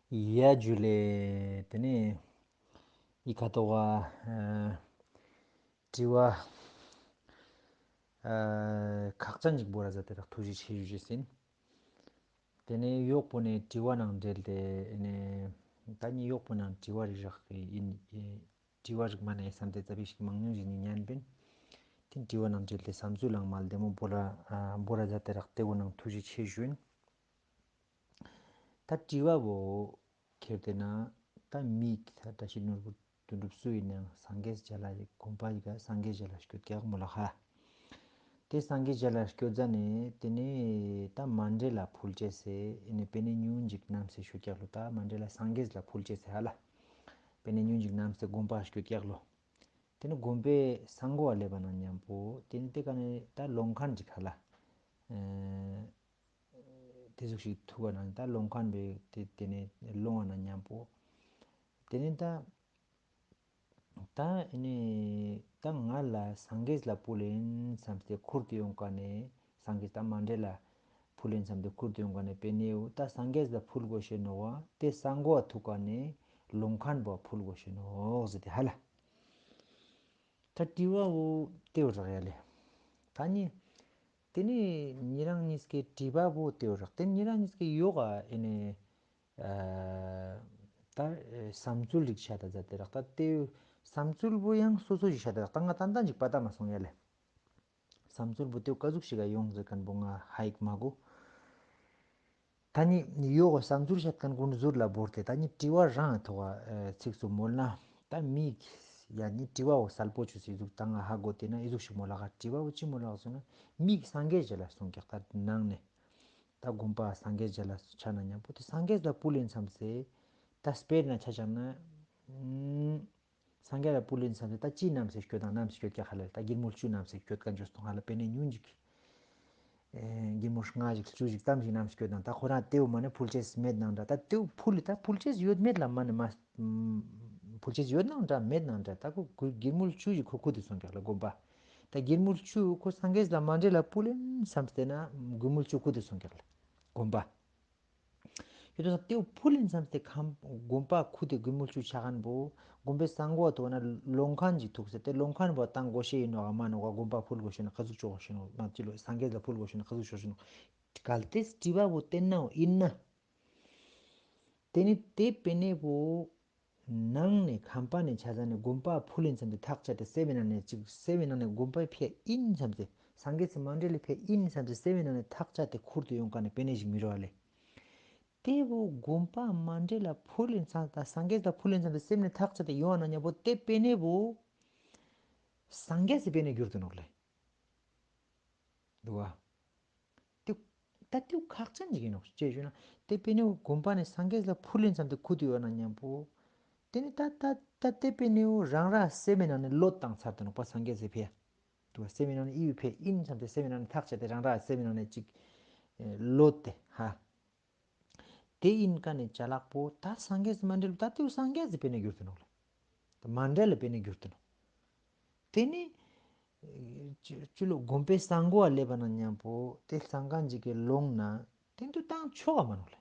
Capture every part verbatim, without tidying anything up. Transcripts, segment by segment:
ཡ་ཇུ་ལེ། དེ་ནས་འི་ཁ་ཐོག་ག་ཨ་དྲི་བ་ཨ་ཁག་ཅན་ཅིག་བོར་ར་ཛད་དེ་རག་ཐུགས་རྗེ་ཆེ་ཞུ་ཞུ་ཟིན། དེ་ནས་གཡོག་པོ་ནས་དྲི་བ་ནང་འབྲེལ་ཏེ་ཨེ་ནས་ད་ནི་གཡོག་པོ་ནང་དྲི་བ་རིགས་རག་ཨིན། ཨེ་དྲི་བ་རིགས་མ་ནས་བསམ་སྟེ་ཙ་པིག་ཞིག་མང་ཉུང་ཞིག་ནི་ཉན་པིན། དེ་དྲི་བ་ནང་འབྲེལ་ཏེ་བསམ་ཚུལ་ལང་མ་ལྡེ་མོ་བོར་ར་ཨ་བོར་ར་ཛད་དེ་རག་དེ་བོ་ནང་ཐུགས་རྗེ་ཆེ་ཞུ་ཨིན། ད་དྲི་བ་བོ་ཁྱེར་ཏེ་ན་ད་མིག་ད་བཀྲ་ཤིས་ནོར་བུ་དོན་གྲུབ་སུ་ཨིན་ནའང་སངས་རྒྱས་མཇལ་ལ་དགོན་པ་ཞིག་ག་སངས་རྒྱས་མཇལ་ལ་སྐྱོད་ཀྱག་མོལ་ལ་ཧ། དེ་སངས་རྒྱས་མཇལ་ལ་སྐྱོད་ཟ་ནས་དེ་ནས་ད་མཎྜལ་ལ་ཕུལ་ཅེས་སེ་ཨེ་ནས་པེ་ནེ་ཉུང་ཅིག་ནམ་སེ་ཤོད་ཀྱག་ལོ། ད་མཎྜལ་ལ་སངས་རྒྱས་ལ་ཕུལ་ཅེས་སེ་ཧ་ལ་པེ་ནེ་ཉུང་ཅིག་ནམ་སེ་དགོན་པ་སྐྱོད་ཀྱག་ལོ། དེ་ནས་དགོན་པའི་གསང་སྒོ་བ་ལེབ་པ་ན་ཉམ་པོ་དེ་ནས་དེ་ཀ་ནས་ད་ལོང་ཁན་ཅིག་ཧ་ལ་ཨེ་དེ་ཟུག་ཞིག་ཐུག་པ་ན་ད་ལོང་ཁན་པོའི་དེ་དེ་ནས་ལོང་བ་ན་ཉམ་པོ་དེ་ནས་ད་ད་ཨེ་ནས་ད་ང་ལ་སངས་རྒྱས་ལ་ཕུལ་ཨིན་བསམ་སྟེ་ཁུར་ཏེ་ཡོང་ཀ་ནས་སངས་རྒྱས་ད་མཎྜལ་ལ་ཕུལ་ཨིན་བསམ་སྟེ་ཁུར་ཏེ་ཡོང་ཀ་ནས་པེ་ནེ་བོ་ད་སངས་རྒྱས་ལ་ཕུལ་དགོས་ཤེས་ནོག་པ། དེ་གསང་སྒོ་བ་ཐུག་ཀ་ནས་ལོང་ཁན་པོ་ཕུལ་དགོས་ཤེས་ནོག་ཟེར་ཏེ་ཧ་ལ། ད་དྲི་བ་བོ་དེ་བོ་རག་ཡ་ལེ། ད་ནི་དེ་ནི་ཉེ་རང་ཉིས་ཀའི་དྲི་བ་བོ་དེ་བོ་རག་དེ་ཉེ་རང་ཉིས་ཀའི་ཡོག་ག་ཨེ་ནས་ཨ་ད་བསམ་ཚུལ་རིགས་ཤ་ད་ཛད་དེ་རག་ད་དེ་བསམ་ཚུལ་བོ་ཡང་སོ་སོ་ཞིག་ཤ་ད་རག་ད་ང་ཏན་ཏན་ཅིག་པ་ད་མ་སོང་ཡ་ལེ། བསམ་ཚུལ་བོ་དེ་བོ་ཀ་ཟུག་ཞིག་ག་ཡོང་ཟེར་ཁན་བོ་ང་ཧ་ཡིག་མ་གོ། ད་ནི་ཡོག་ག་བསམ་ཚུལ་ཤད་ཁན་གུན་ཟུར་ལ་བོར་ཏེ་ད་ནི་དྲི་བ་རང་ཐོག་ག་ཚིགས་སུ་མོལ་ན་ད་མིག་ཡ་ནི་དྲི་བ་བོ་གསལ་པོ་ཆུ་སི་ཟུག་ད་ང་ཧ་གོ་དེ་ན་ཨི་ཟུག་ཞིག་མོལ་ལ་ག་དྲི་བ་བོ་ཅི་མོལ་ལ་ག་སོང་ན་མིག་སངས་རྒྱས་མཇལ་ལ་སོང་ཀྱག་ད་ནང་ནས་ད་དགོན་པ་སངས་རྒྱས་མཇལ་ལ་ཆ་ན་ཉམ་པོ་དེ་སངས་རྒྱས་ལ་ཕུལ་ཨིན་བསམ་སེ་ད་སྤེར་ན་ཆ་ཆ་ན་ཨ་སངས་རྒྱས་ལ་ཕུལ་ཨིན་བསམ་སེ་ད་ཅི་ནམ་སེ་སྐྱོད་དང་ནམ་སེ་སྐྱོད་ཀྱག་ཧ་ལ་ད་གིར་མོལ་ཆུ་ནམ་སེ་སྐྱོད་ཀ་འཇོག་སྟོང་ཧ་ལ་པེ་ནེ་ཉུང་ཅིག་ཨེ་གིར་མོལ་ལྔ་ཞིག་བཅུ་ཞིག་ཙམ་ཞིག་ནམ་སེ་སྐྱོད་དང་ད་ཁོ་རང་དེ་བོ་མ་ནེ་ཕུལ་ཅེས་མེད་ནང་འདྲ་ད་དེ་བོ་ཕུལ་ད་ཕུལ་ཅེས་ཡོད་མེད་ལ་མ་ནེ་མ་ཕུལ་ཅེས་ཡོད་ནང་འདྲ་མེད་ནང་འདྲ་ད་ཁོ་གིར་མོལ་ཆུ་ཞིག་ཁོ་ཁུར་ཏེ་སོང་ཀྱག་ལ་དགོན་པ། ད་གིར་མོལ་ཆུ་ཁོ་སངས་རྒྱས་ལ་མཎྜལ་ལ་ཕུལ་ཨིན་བསམ་སྟེ་ན་གིར་མོལ་ཆུ་ཁུར་ཏེ་སོང་ཀྱག་ལ་དགོན་པ། ཡོད་དོ་ས་དེ་བོ་ཕུལ་ཨིན་བསམ་སྟེ་ཁམས་དགོན་པ་ཁུར་ཏེ་གིར་མོལ་ཆུ་ཆ་ཁན་བོ་དགོན་པའི་གསང་སྒོ་བ་ཐོག་ན་ལོང་ཁན་ཅིག་ཐུག་སྟེ་དེ་ལོང་ཁན་བོ་བཏང་དགོས་ཤེས་ཨིན་ནོག་ག་མན་ནོག་ག་དགོན་པ་ཕུལ་དགོས་ཤེས་ན་ཀ་ཟུག་ཅོ་དགོས་ཤེས་ནོག་མ་ཅི་ལོ་སངས་རྒྱས་ལ་ཕུལ་དགོས་ཤེས་ན་ཀ་ཟུག་ཅོ་ཤེས་ནོག་གལ་ཏེ་དྲི་བ་བོ་བསྟན་ནའོ་ཨིན་ན། དེ་ནི་དེ་པེ་ནེ་བོ་ནང་ནས་ཁམས་པ་ནས་ཆ་ཟ་ནས་དགོན་པ་ཕུལ་ཨིན་བསམ་སྟེ་ཐག་བཅད་དེ་སེམས་ནང་ནས་ཅིག་སེམས་ནང་ནས་དགོན་པའི་ཕི་ཡ་ཨིན་བསམ་སྟེ་སངས་རྒྱས་སི་མཎྜལ་ལི་ཕི་ཡ་ཨིན་བསམ་སྟེ་སེམས་ནང་ནས་ཐག་བཅད་དེ་ཁུར་ཏེ་ཡོང་ཀ་ནས་པེ་ནེ་ཞིག་མི་རོ་ཨ་ལེ། དེ་བོ་དགོན་པ་མཎྜལ་ལ་ཕུལ་ཨིན་བསམ་ད་སངས་རྒྱས་ལ་ཕུལ་ཨིན་བསམ་སྟེ་སེམས་ནས་ཐག་བཅད་དེ་ཡོང་ན་ཉམ་པོ་དེ་པེ་ནེ་བོ་སངས་རྒྱས་སི་པེ་ནེ་གྱུར་ཏེ་ནོག་ལེ། འདུག་ག་དེ་ད་དེ་ཁག་ཅན་ཅིག་ཨིན་ནོག་ཅེས་ཞུས་ན་དེ་པེ་ནེ་བོ་དགོན་པ་ནས་སངས་རྒྱས་ལ་ཕུལ་ཨིན་བསམ་སྟེ་ཁུར་ཏེ་ཡོང་ན་ཉམ་པོ། དེ་ནི་ད་ད་ད་དེ་པེ་ནེ་བོ་རང་ར་སེམས་ནང་ནས་བློ་བཏང་ཚར་ཏེ་ནོག་པ་སངས་རྒྱས་སི་ཕི་ཡ། འདུག་ག་སེམས་ནང་ནས་ཨི་བོའི་ཕི་ཡ་ཨིན་བསམ་སྟེ་སེམས་ནང་ནས་ཐག་བཅད་དེ་རང་ར་སེམས་ནང་ནས་ཅིག་ཨེ་བློ་དེ་ཧ། དེ་ཨིན་ཀ་ནས་ཅ་ལག་པོ་ད་སངས་རྒྱས་སི་མཎྜལ་ད་དེ་བོ་སངས་རྒྱས་སི་པེ་ནེ་གྱུར་ཏེ་ནོག་ལེ། ད་མཎྜལ་ལ་པེ་ནེ་གྱུར་ཏེ་ནོག་དེ་ནི་ཨེ་ཅི་ཅི་ལོ་དགོན་པའི་གསང་སྒོ་བ་ལེབ་པ་ན་ཉམ་པོ་དེ་གཙང་ཁང་ཅིག་གི་ལོང་ན་དེ་འདུག་བཏང་ཆོག་ག་མ་ནོག་ལེ།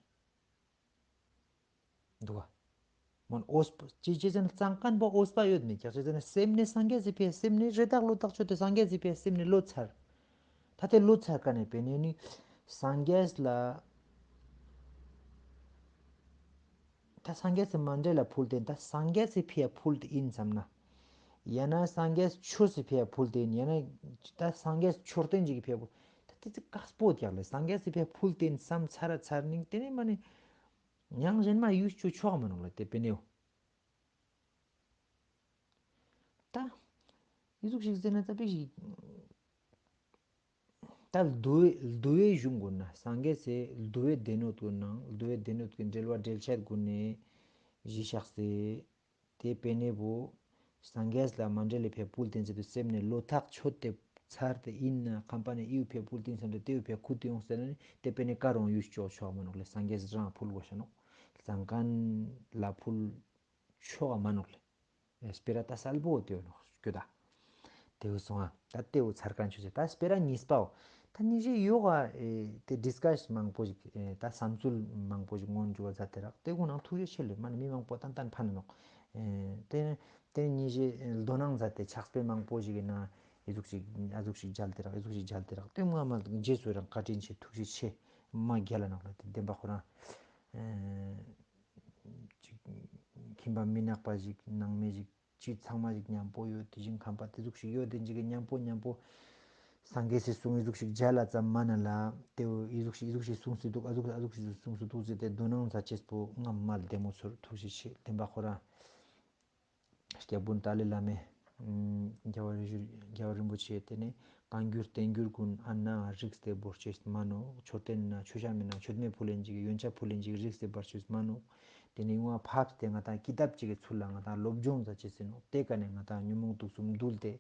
འདུག་ག་མོན་འོས་པ་ཅི་ཅི་ཟེར་ན་གཙང་ཁང་པོ་འོས་པ་ཡོད་མེད་ཀྱག་ཅི་ཟེར་ན་སེམས་ནས་སངས་རྒྱས་སི་ཕི་ཡ་སེམས་ནས་རེ་ཐག་བློ་ཐག་ཆོད་དེ་སངས་རྒྱས་སི་ཕི་ཡ་སེམས་ནས་བློ་ཚར། ད་དེ་བློ་ཚར་ཀ་ནས་པེ་ནེ་ནི་སངས་རྒྱས་ལ་ད་སངས་རྒྱས་སི་མཎྜལ་ལ་ཕུལ་ཏེ་ད་སངས་རྒྱས་སི་ཕི་ཡ་ཕུལ་ཏེ་ཨིན་བསམ་ན། ཡང་ན་སངས་རྒྱས་ཆོས་སི་ཕི་ཡ་ཕུལ་ཏེ་ཨིན་ཡང་ན་ད་སངས་རྒྱས་མཆོད་རྟེན་ཅིག་གི་ཕི་ཡ་ཕུལ། ད་དེ་ཚིག་དཀགས་པོ་ཀྱག་ལེ། སངས་རྒྱས་སི་ཕི་ཡ་ཕུལ་ཏེ་ཨིན་བསམ་ཚར་ར་ཚར་ནིང་དེ་ནས་མ་ནེ་ཡང་གཞན་མ་ཡུས་ཅོ་ཆོག་མ་ནོག་ལེ་དེ་པེ་ནེ་བོ། ད་ཨི་ཟུག་ཞིག་ཟེར་ན་ཙ་པིག་ཞིག་ད་འདུལ་བའི་འདུལ་བའི་གཞུང་གུན་ན་སངས་རྒྱས་སི་འདུལ་བའི་སྡེ་སྣོད་གུན་ནང་འདུལ་བའི་སྡེ་སྣོད་ཀྱི་འགྲེལ་བ་འགྲེལ་བཤད་གུན་ནས་གཞི་བཞག་སྟེ་དེ་པེ་ནེ་བོ་སངས་རྒྱས་ལ་མཎྜལ་ལི་ཕི་ཡ་ཕུལ་ཏེ་ཨིན་ཟེར་དུས་སེམས་ནས་བློ་ཐག་ཆོད་དེ་ཚར་ཏེ་ཨིན་ན་ཁམས་པ་ནས་ཨི་བོའི་ཕི་ཡ་ཕུལ་ཏེ་ཨིན་བསམ་སྟེ་དེ་བོའི་ཕི་ཡ་ཁུར་ཏེ་ཡོང་ཟེར་ན་ནི་དེ་པེ་ནེ་ཀ་རུང་ཡུས་ཅོ་ཆོག་མ་ནོག་ལེ། སངས་རྒྱས་རང་ཕུལ་དགོས་ཤ་ནོག་གཙང་ཁང་ལ་ཕུལ་ཆོག་ག་མ་ནོག་ལེ། སྤེ་ར་ད་གསལ་པོ་དེ་ནོག་སྐྱོ་ད། དེ་བོ་སོང་ང་ད་དེ་བོ་ཚར་ཁན་ཆོས་ཅེ་ད་སྤེ་ར་གཉིས་པའོ། ད་ནི་ཞེ་ཡོག་ག་ཨེ་ཏེ་ཌིས་ཀ་ཤན་མང་པོ་ཞིག་ཨེ་ད་བསམ་ཚུལ་མང་པོ་ཞིག་མངོན་འཇུག་པ་མཛད་དེ་རག། ཏེ་གུན་ནང་ཐུགས་རྗེ་ཆེ་ལེ། མ་ནི་མི་མང་པོ་ཏན་ཏན་ཕན་ནོག། ཨེ་ཏེ་ཏེ་ནི་ཞེ་དོ་སྣང་མཛད་དེ་ཕྱག་དཔེ་མང་པོ་ཞིག་གི་ནང་ཨི་ཟུག་ཞིག་ཨ་ཟུག་ཞིག་མཇལ་ཏེ་རག། ཨི་ཟུག་ཞིག་མཇལ་ཏེ་རག། ཏེ་ངོ་མ་རྗེས་སུ་རང་བཀའ་དྲིན་ཆེ་ཐུགས་རྗེ་ཆེ་མ་རྒྱལ་ལ་ནོག་ལེ། ཏེ་བདེན་པ་ཁོ་རང་ཨེ་ཅིག་ཁྱིམ་པ་མི་ནག་པ་ཞིག་ནང་མི་ཞིག་ཅི་ཚང་མ་ཞིག་མཉམ་པོ་ཡོད། དེ་བཞིན་ཁམས་པ་ཏེ་ཟུག་ཞིག་ཡོད། ཏེ་ཞིག་གི་མཉམ་པོ་མཉམ་པོ་སངས་རྒྱས་སི་གསུང་ཨི་ཟུག་ཞིག་མཇལ་ལ་ཙམ་མ་ན་ལ་ཏེ་ཨི་ཟུག་ཞིག་ཨི་ཟུག་ཞིག་གསུངས་སུ་འདུག། ཨ་ཟུག་ཨ་ཟུག་ཞིག་གསུངས་སུ་འདུག་ཟེར་ཏེ་དོ་སྣང་མཛད་ཅེས་པོ་ངམ་མ་ལྡེ་མོ་ཚོར་ཐུགས་རྗེ་ཆེ། བདེན་པ་ཁོ་རང་སྐྱབས་མགོན་ཏཱ་ལའི་བླ་མས་ཨམ་རྒྱལ་བ་རི་རྒྱལ་བ་རིན་པོ་ཆེ་ཏེ་ནེ་བཀའ་འགྱུར་བསྟན་འགྱུར་གུན་ཨ་ན་རིགས་ཏེ་བོར་ཅེས་མ་ནོག། མཆོད་རྟེན་ན་མཆོད་བཤམས་མེད་ན་མཆོད་མེ་ཕུལ་ལེན་ཅིག་ཡོན་ཆབ་ཕུལ་ལེན་ཅིག་རིགས་ཏེ་བར་ཅེས་མ་ནོག། ཏེ་ནེ་ཡོང་བ་ཕབས་ཏེ་ང་ཏང་ཀི་ཏབ་ཅིག་གི་ཚུལ་ལ་ང་ཏང་སློབ་སྦྱོང་མཛད་ཅེས་ཨིན་ནོག། ཏེ་ཀ་ནེ་ང་ཏང་ཉོན་མོངས་དུག་གསུམ་འདུལ་ཏེ་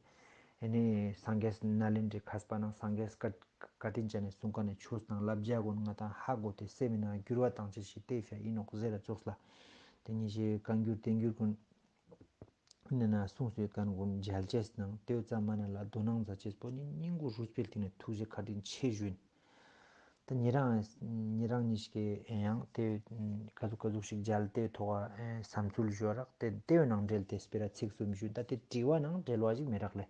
ཨེ་ནེ་སངས་རྒྱས་ནཱ་ལེནྡྲའི་མཁས་པ་ནང་སངས་རྒྱས་བཀའ་བཀའ་དྲིན་ཅན་ནི་གསུང་ཁན་ནི་ཆོས་དང་བསླབ་བྱ་གུན་ང་ཏང་ཧ་གོ་སྟེ་སེམས་ནང་འགྱུར་བ་བཏང་ཅེས་ཤིག་ཏེ་ཕིའ་ཨིན་ནོག་ཟེར་ར་ཙོགས་ལ། ཏེ་ནེ་ཞེ་བཀའ་འགྱུར་བསྟན་འགྱུར་གུན་ནེ་ན་གསུངས་སུ་ཡོད་ཁན་གུན་མཇལ་ཅེས་ནང་ཏེ་ཙམ་མ་ན་ལ་དོ་སྣང་མཛད་ཅེས་པོ་ནི་སྙིང་གུ་རུས་པའི་གཏིང་ནེ་ཐུགས་རྗེ་བཀའ་དྲིན་ཆེ་ཞུ་ཨིན། ད་ཉེ་རང་ཉེ་རང་ཉིས་ཀེ་ཡང་ཏེ་ཀ་ཟུག་ཀ་ཟུག་ཞིག་མཇལ་ཏེ་ཐོག་ཨ་བསམ་ཚུལ་ཞུ་བ་རག། ཏེ་ཏེའི་ནང་འབྲེལ་ཏེ་སྤེ་ར་ཚིག་གསུམ་ཞུ། ད་ཏེ་དྲི་བ་ནང་འབྲེལ་བ་ཞིག་མི་རག་ལེ།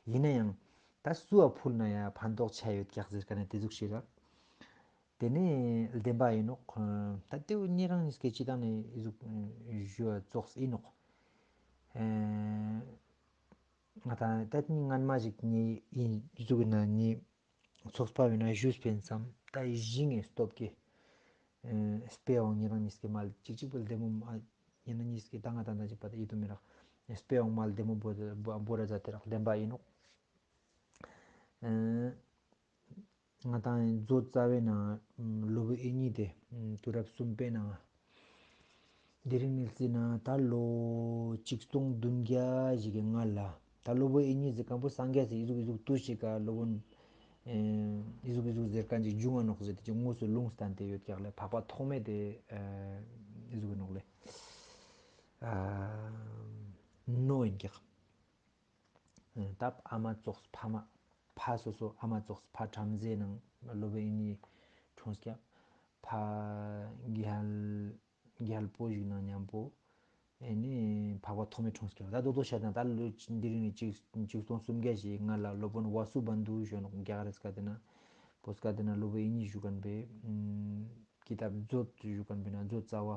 ཨིན་ན་ཡང་ད་སུའ་ཕུལ་ན་ཡང་ཕན་ཐོགས་ཆ་ཡོད་ཀྱག་ཟེར་ཁན་ནི་ཏེ་ཟུག་ཞིག་རག། ཏེ་ནེ་བདེན་པ་ཨིན་ནོག། ད་ཏེ་ཉེ་རང་ཉིས་ཀེ་ཅི་དང་ནེ་ཨི་ཟུག་ཞུ་བ་ཙོགས་ཨིན་ནོག། ཨེ་ང་ཏང་ད་ཏེ་ནི་སྔན་མ་ཞིག་ནི་ཨིན་ཟུག་ན་ནི་ཚོགས་པ་བས་ན་ཞུས་པིན་སམ། ད་ཞིང་ངི་སྟོབས་ཀྱིས་ཨེ་སྤེ་འོང་ཉེ་རང་ཉིས་ཀེ་མ་ལ་ཅིག་ཅིག་པོ་ལྡེ་མོ་མ་ཉེ་རང་ཉིས་ཀེ་ད་ང་ཏང་ད་ཅིག་པ་ད་ཡིད་དུ་མི་རག། སྤེ་འོང་མ་ལྡེ་མོ་བོ་བོ་བོ་ར་ཛད་དེ་རག། བདེན་པ་ཨིན་ནོག། ཨེ་ང་ཏང་མཛོད་རྩ་བའི་ནང་སློབ་བུ་ཨིན་ནི་ཏེ་དུས་རབས་གསུམ་པའི་ནང་དེ་རིང་ནི་ཟེར་ན་ད་ལོ་ཆིག་སྟོང་བདུན་བརྒྱ་ཞིག་གི་སྔ་ལ་ད་སློབ་བུ་ཨིན་ནི་ཟེར་ཁན་པོ་སངས་རྒྱས་སི་ཨི་ཟུག་ཨི་ཟུག་ཏུས་ཤིག་ག་སློབ་དཔོན་ཨེ་ཨི་ཟུག་ཨི་ཟུག་ཟེར་ཁན་ཅིག་བྱུང་ང་ནོག་ཟེར་ཏེ་ཅིག་དངོས་སུ་ལུང་བསྟན་ཏེ་ཡོད་ཀྱག་ལེ། འཕགས་པ་ཐོགས་མེད་དེ་ཨེ་ཨི་ཟུག་ནོག་ལེ། ཨ་ནོ་ཨིན་ཀྱག། ཨེ་ད་ཨ་མ་ཙོགས་ཕ་མ་ཕ་སོ་སོ་ཨ་མ་ཙོགས་ཕ་བྲམ་ཟེ་ནང་སློབ་དཔོན་ཨིན་ནི་འཁྲུངས་ཀྱག། ཕ་རྒྱལ་རྒྱལ་པོ་ཞིག་ནང་མཉམ་པོ་ཨེ་ནི་འཕགས་པ་ཐོགས་མེད་འཁྲུངས་ཀྱག། ད་རྡོག་རྡོག་ཤད་ན་ད་ལོ་འདི་རིང་ནི་ཆིག་ཆིག་སྟོང་སུམ་བརྒྱ་ཞིག་སྔ་ལ་སློབ་དཔོན་ཝ་སུ་བནྡྷུ་ཞུ་ནོག། རྒྱ་གར་སྐད་དེ་ན་བོད་སྐད་དེ་ན་སློབ་དཔོན་ཨིན་ནི་ཞུ་ཁན་པའི་ཨམ་ཀི་ཏབ་མཛོད་ཞུ་ཁན་པའི་ན་མཛོད་རྩ་བ་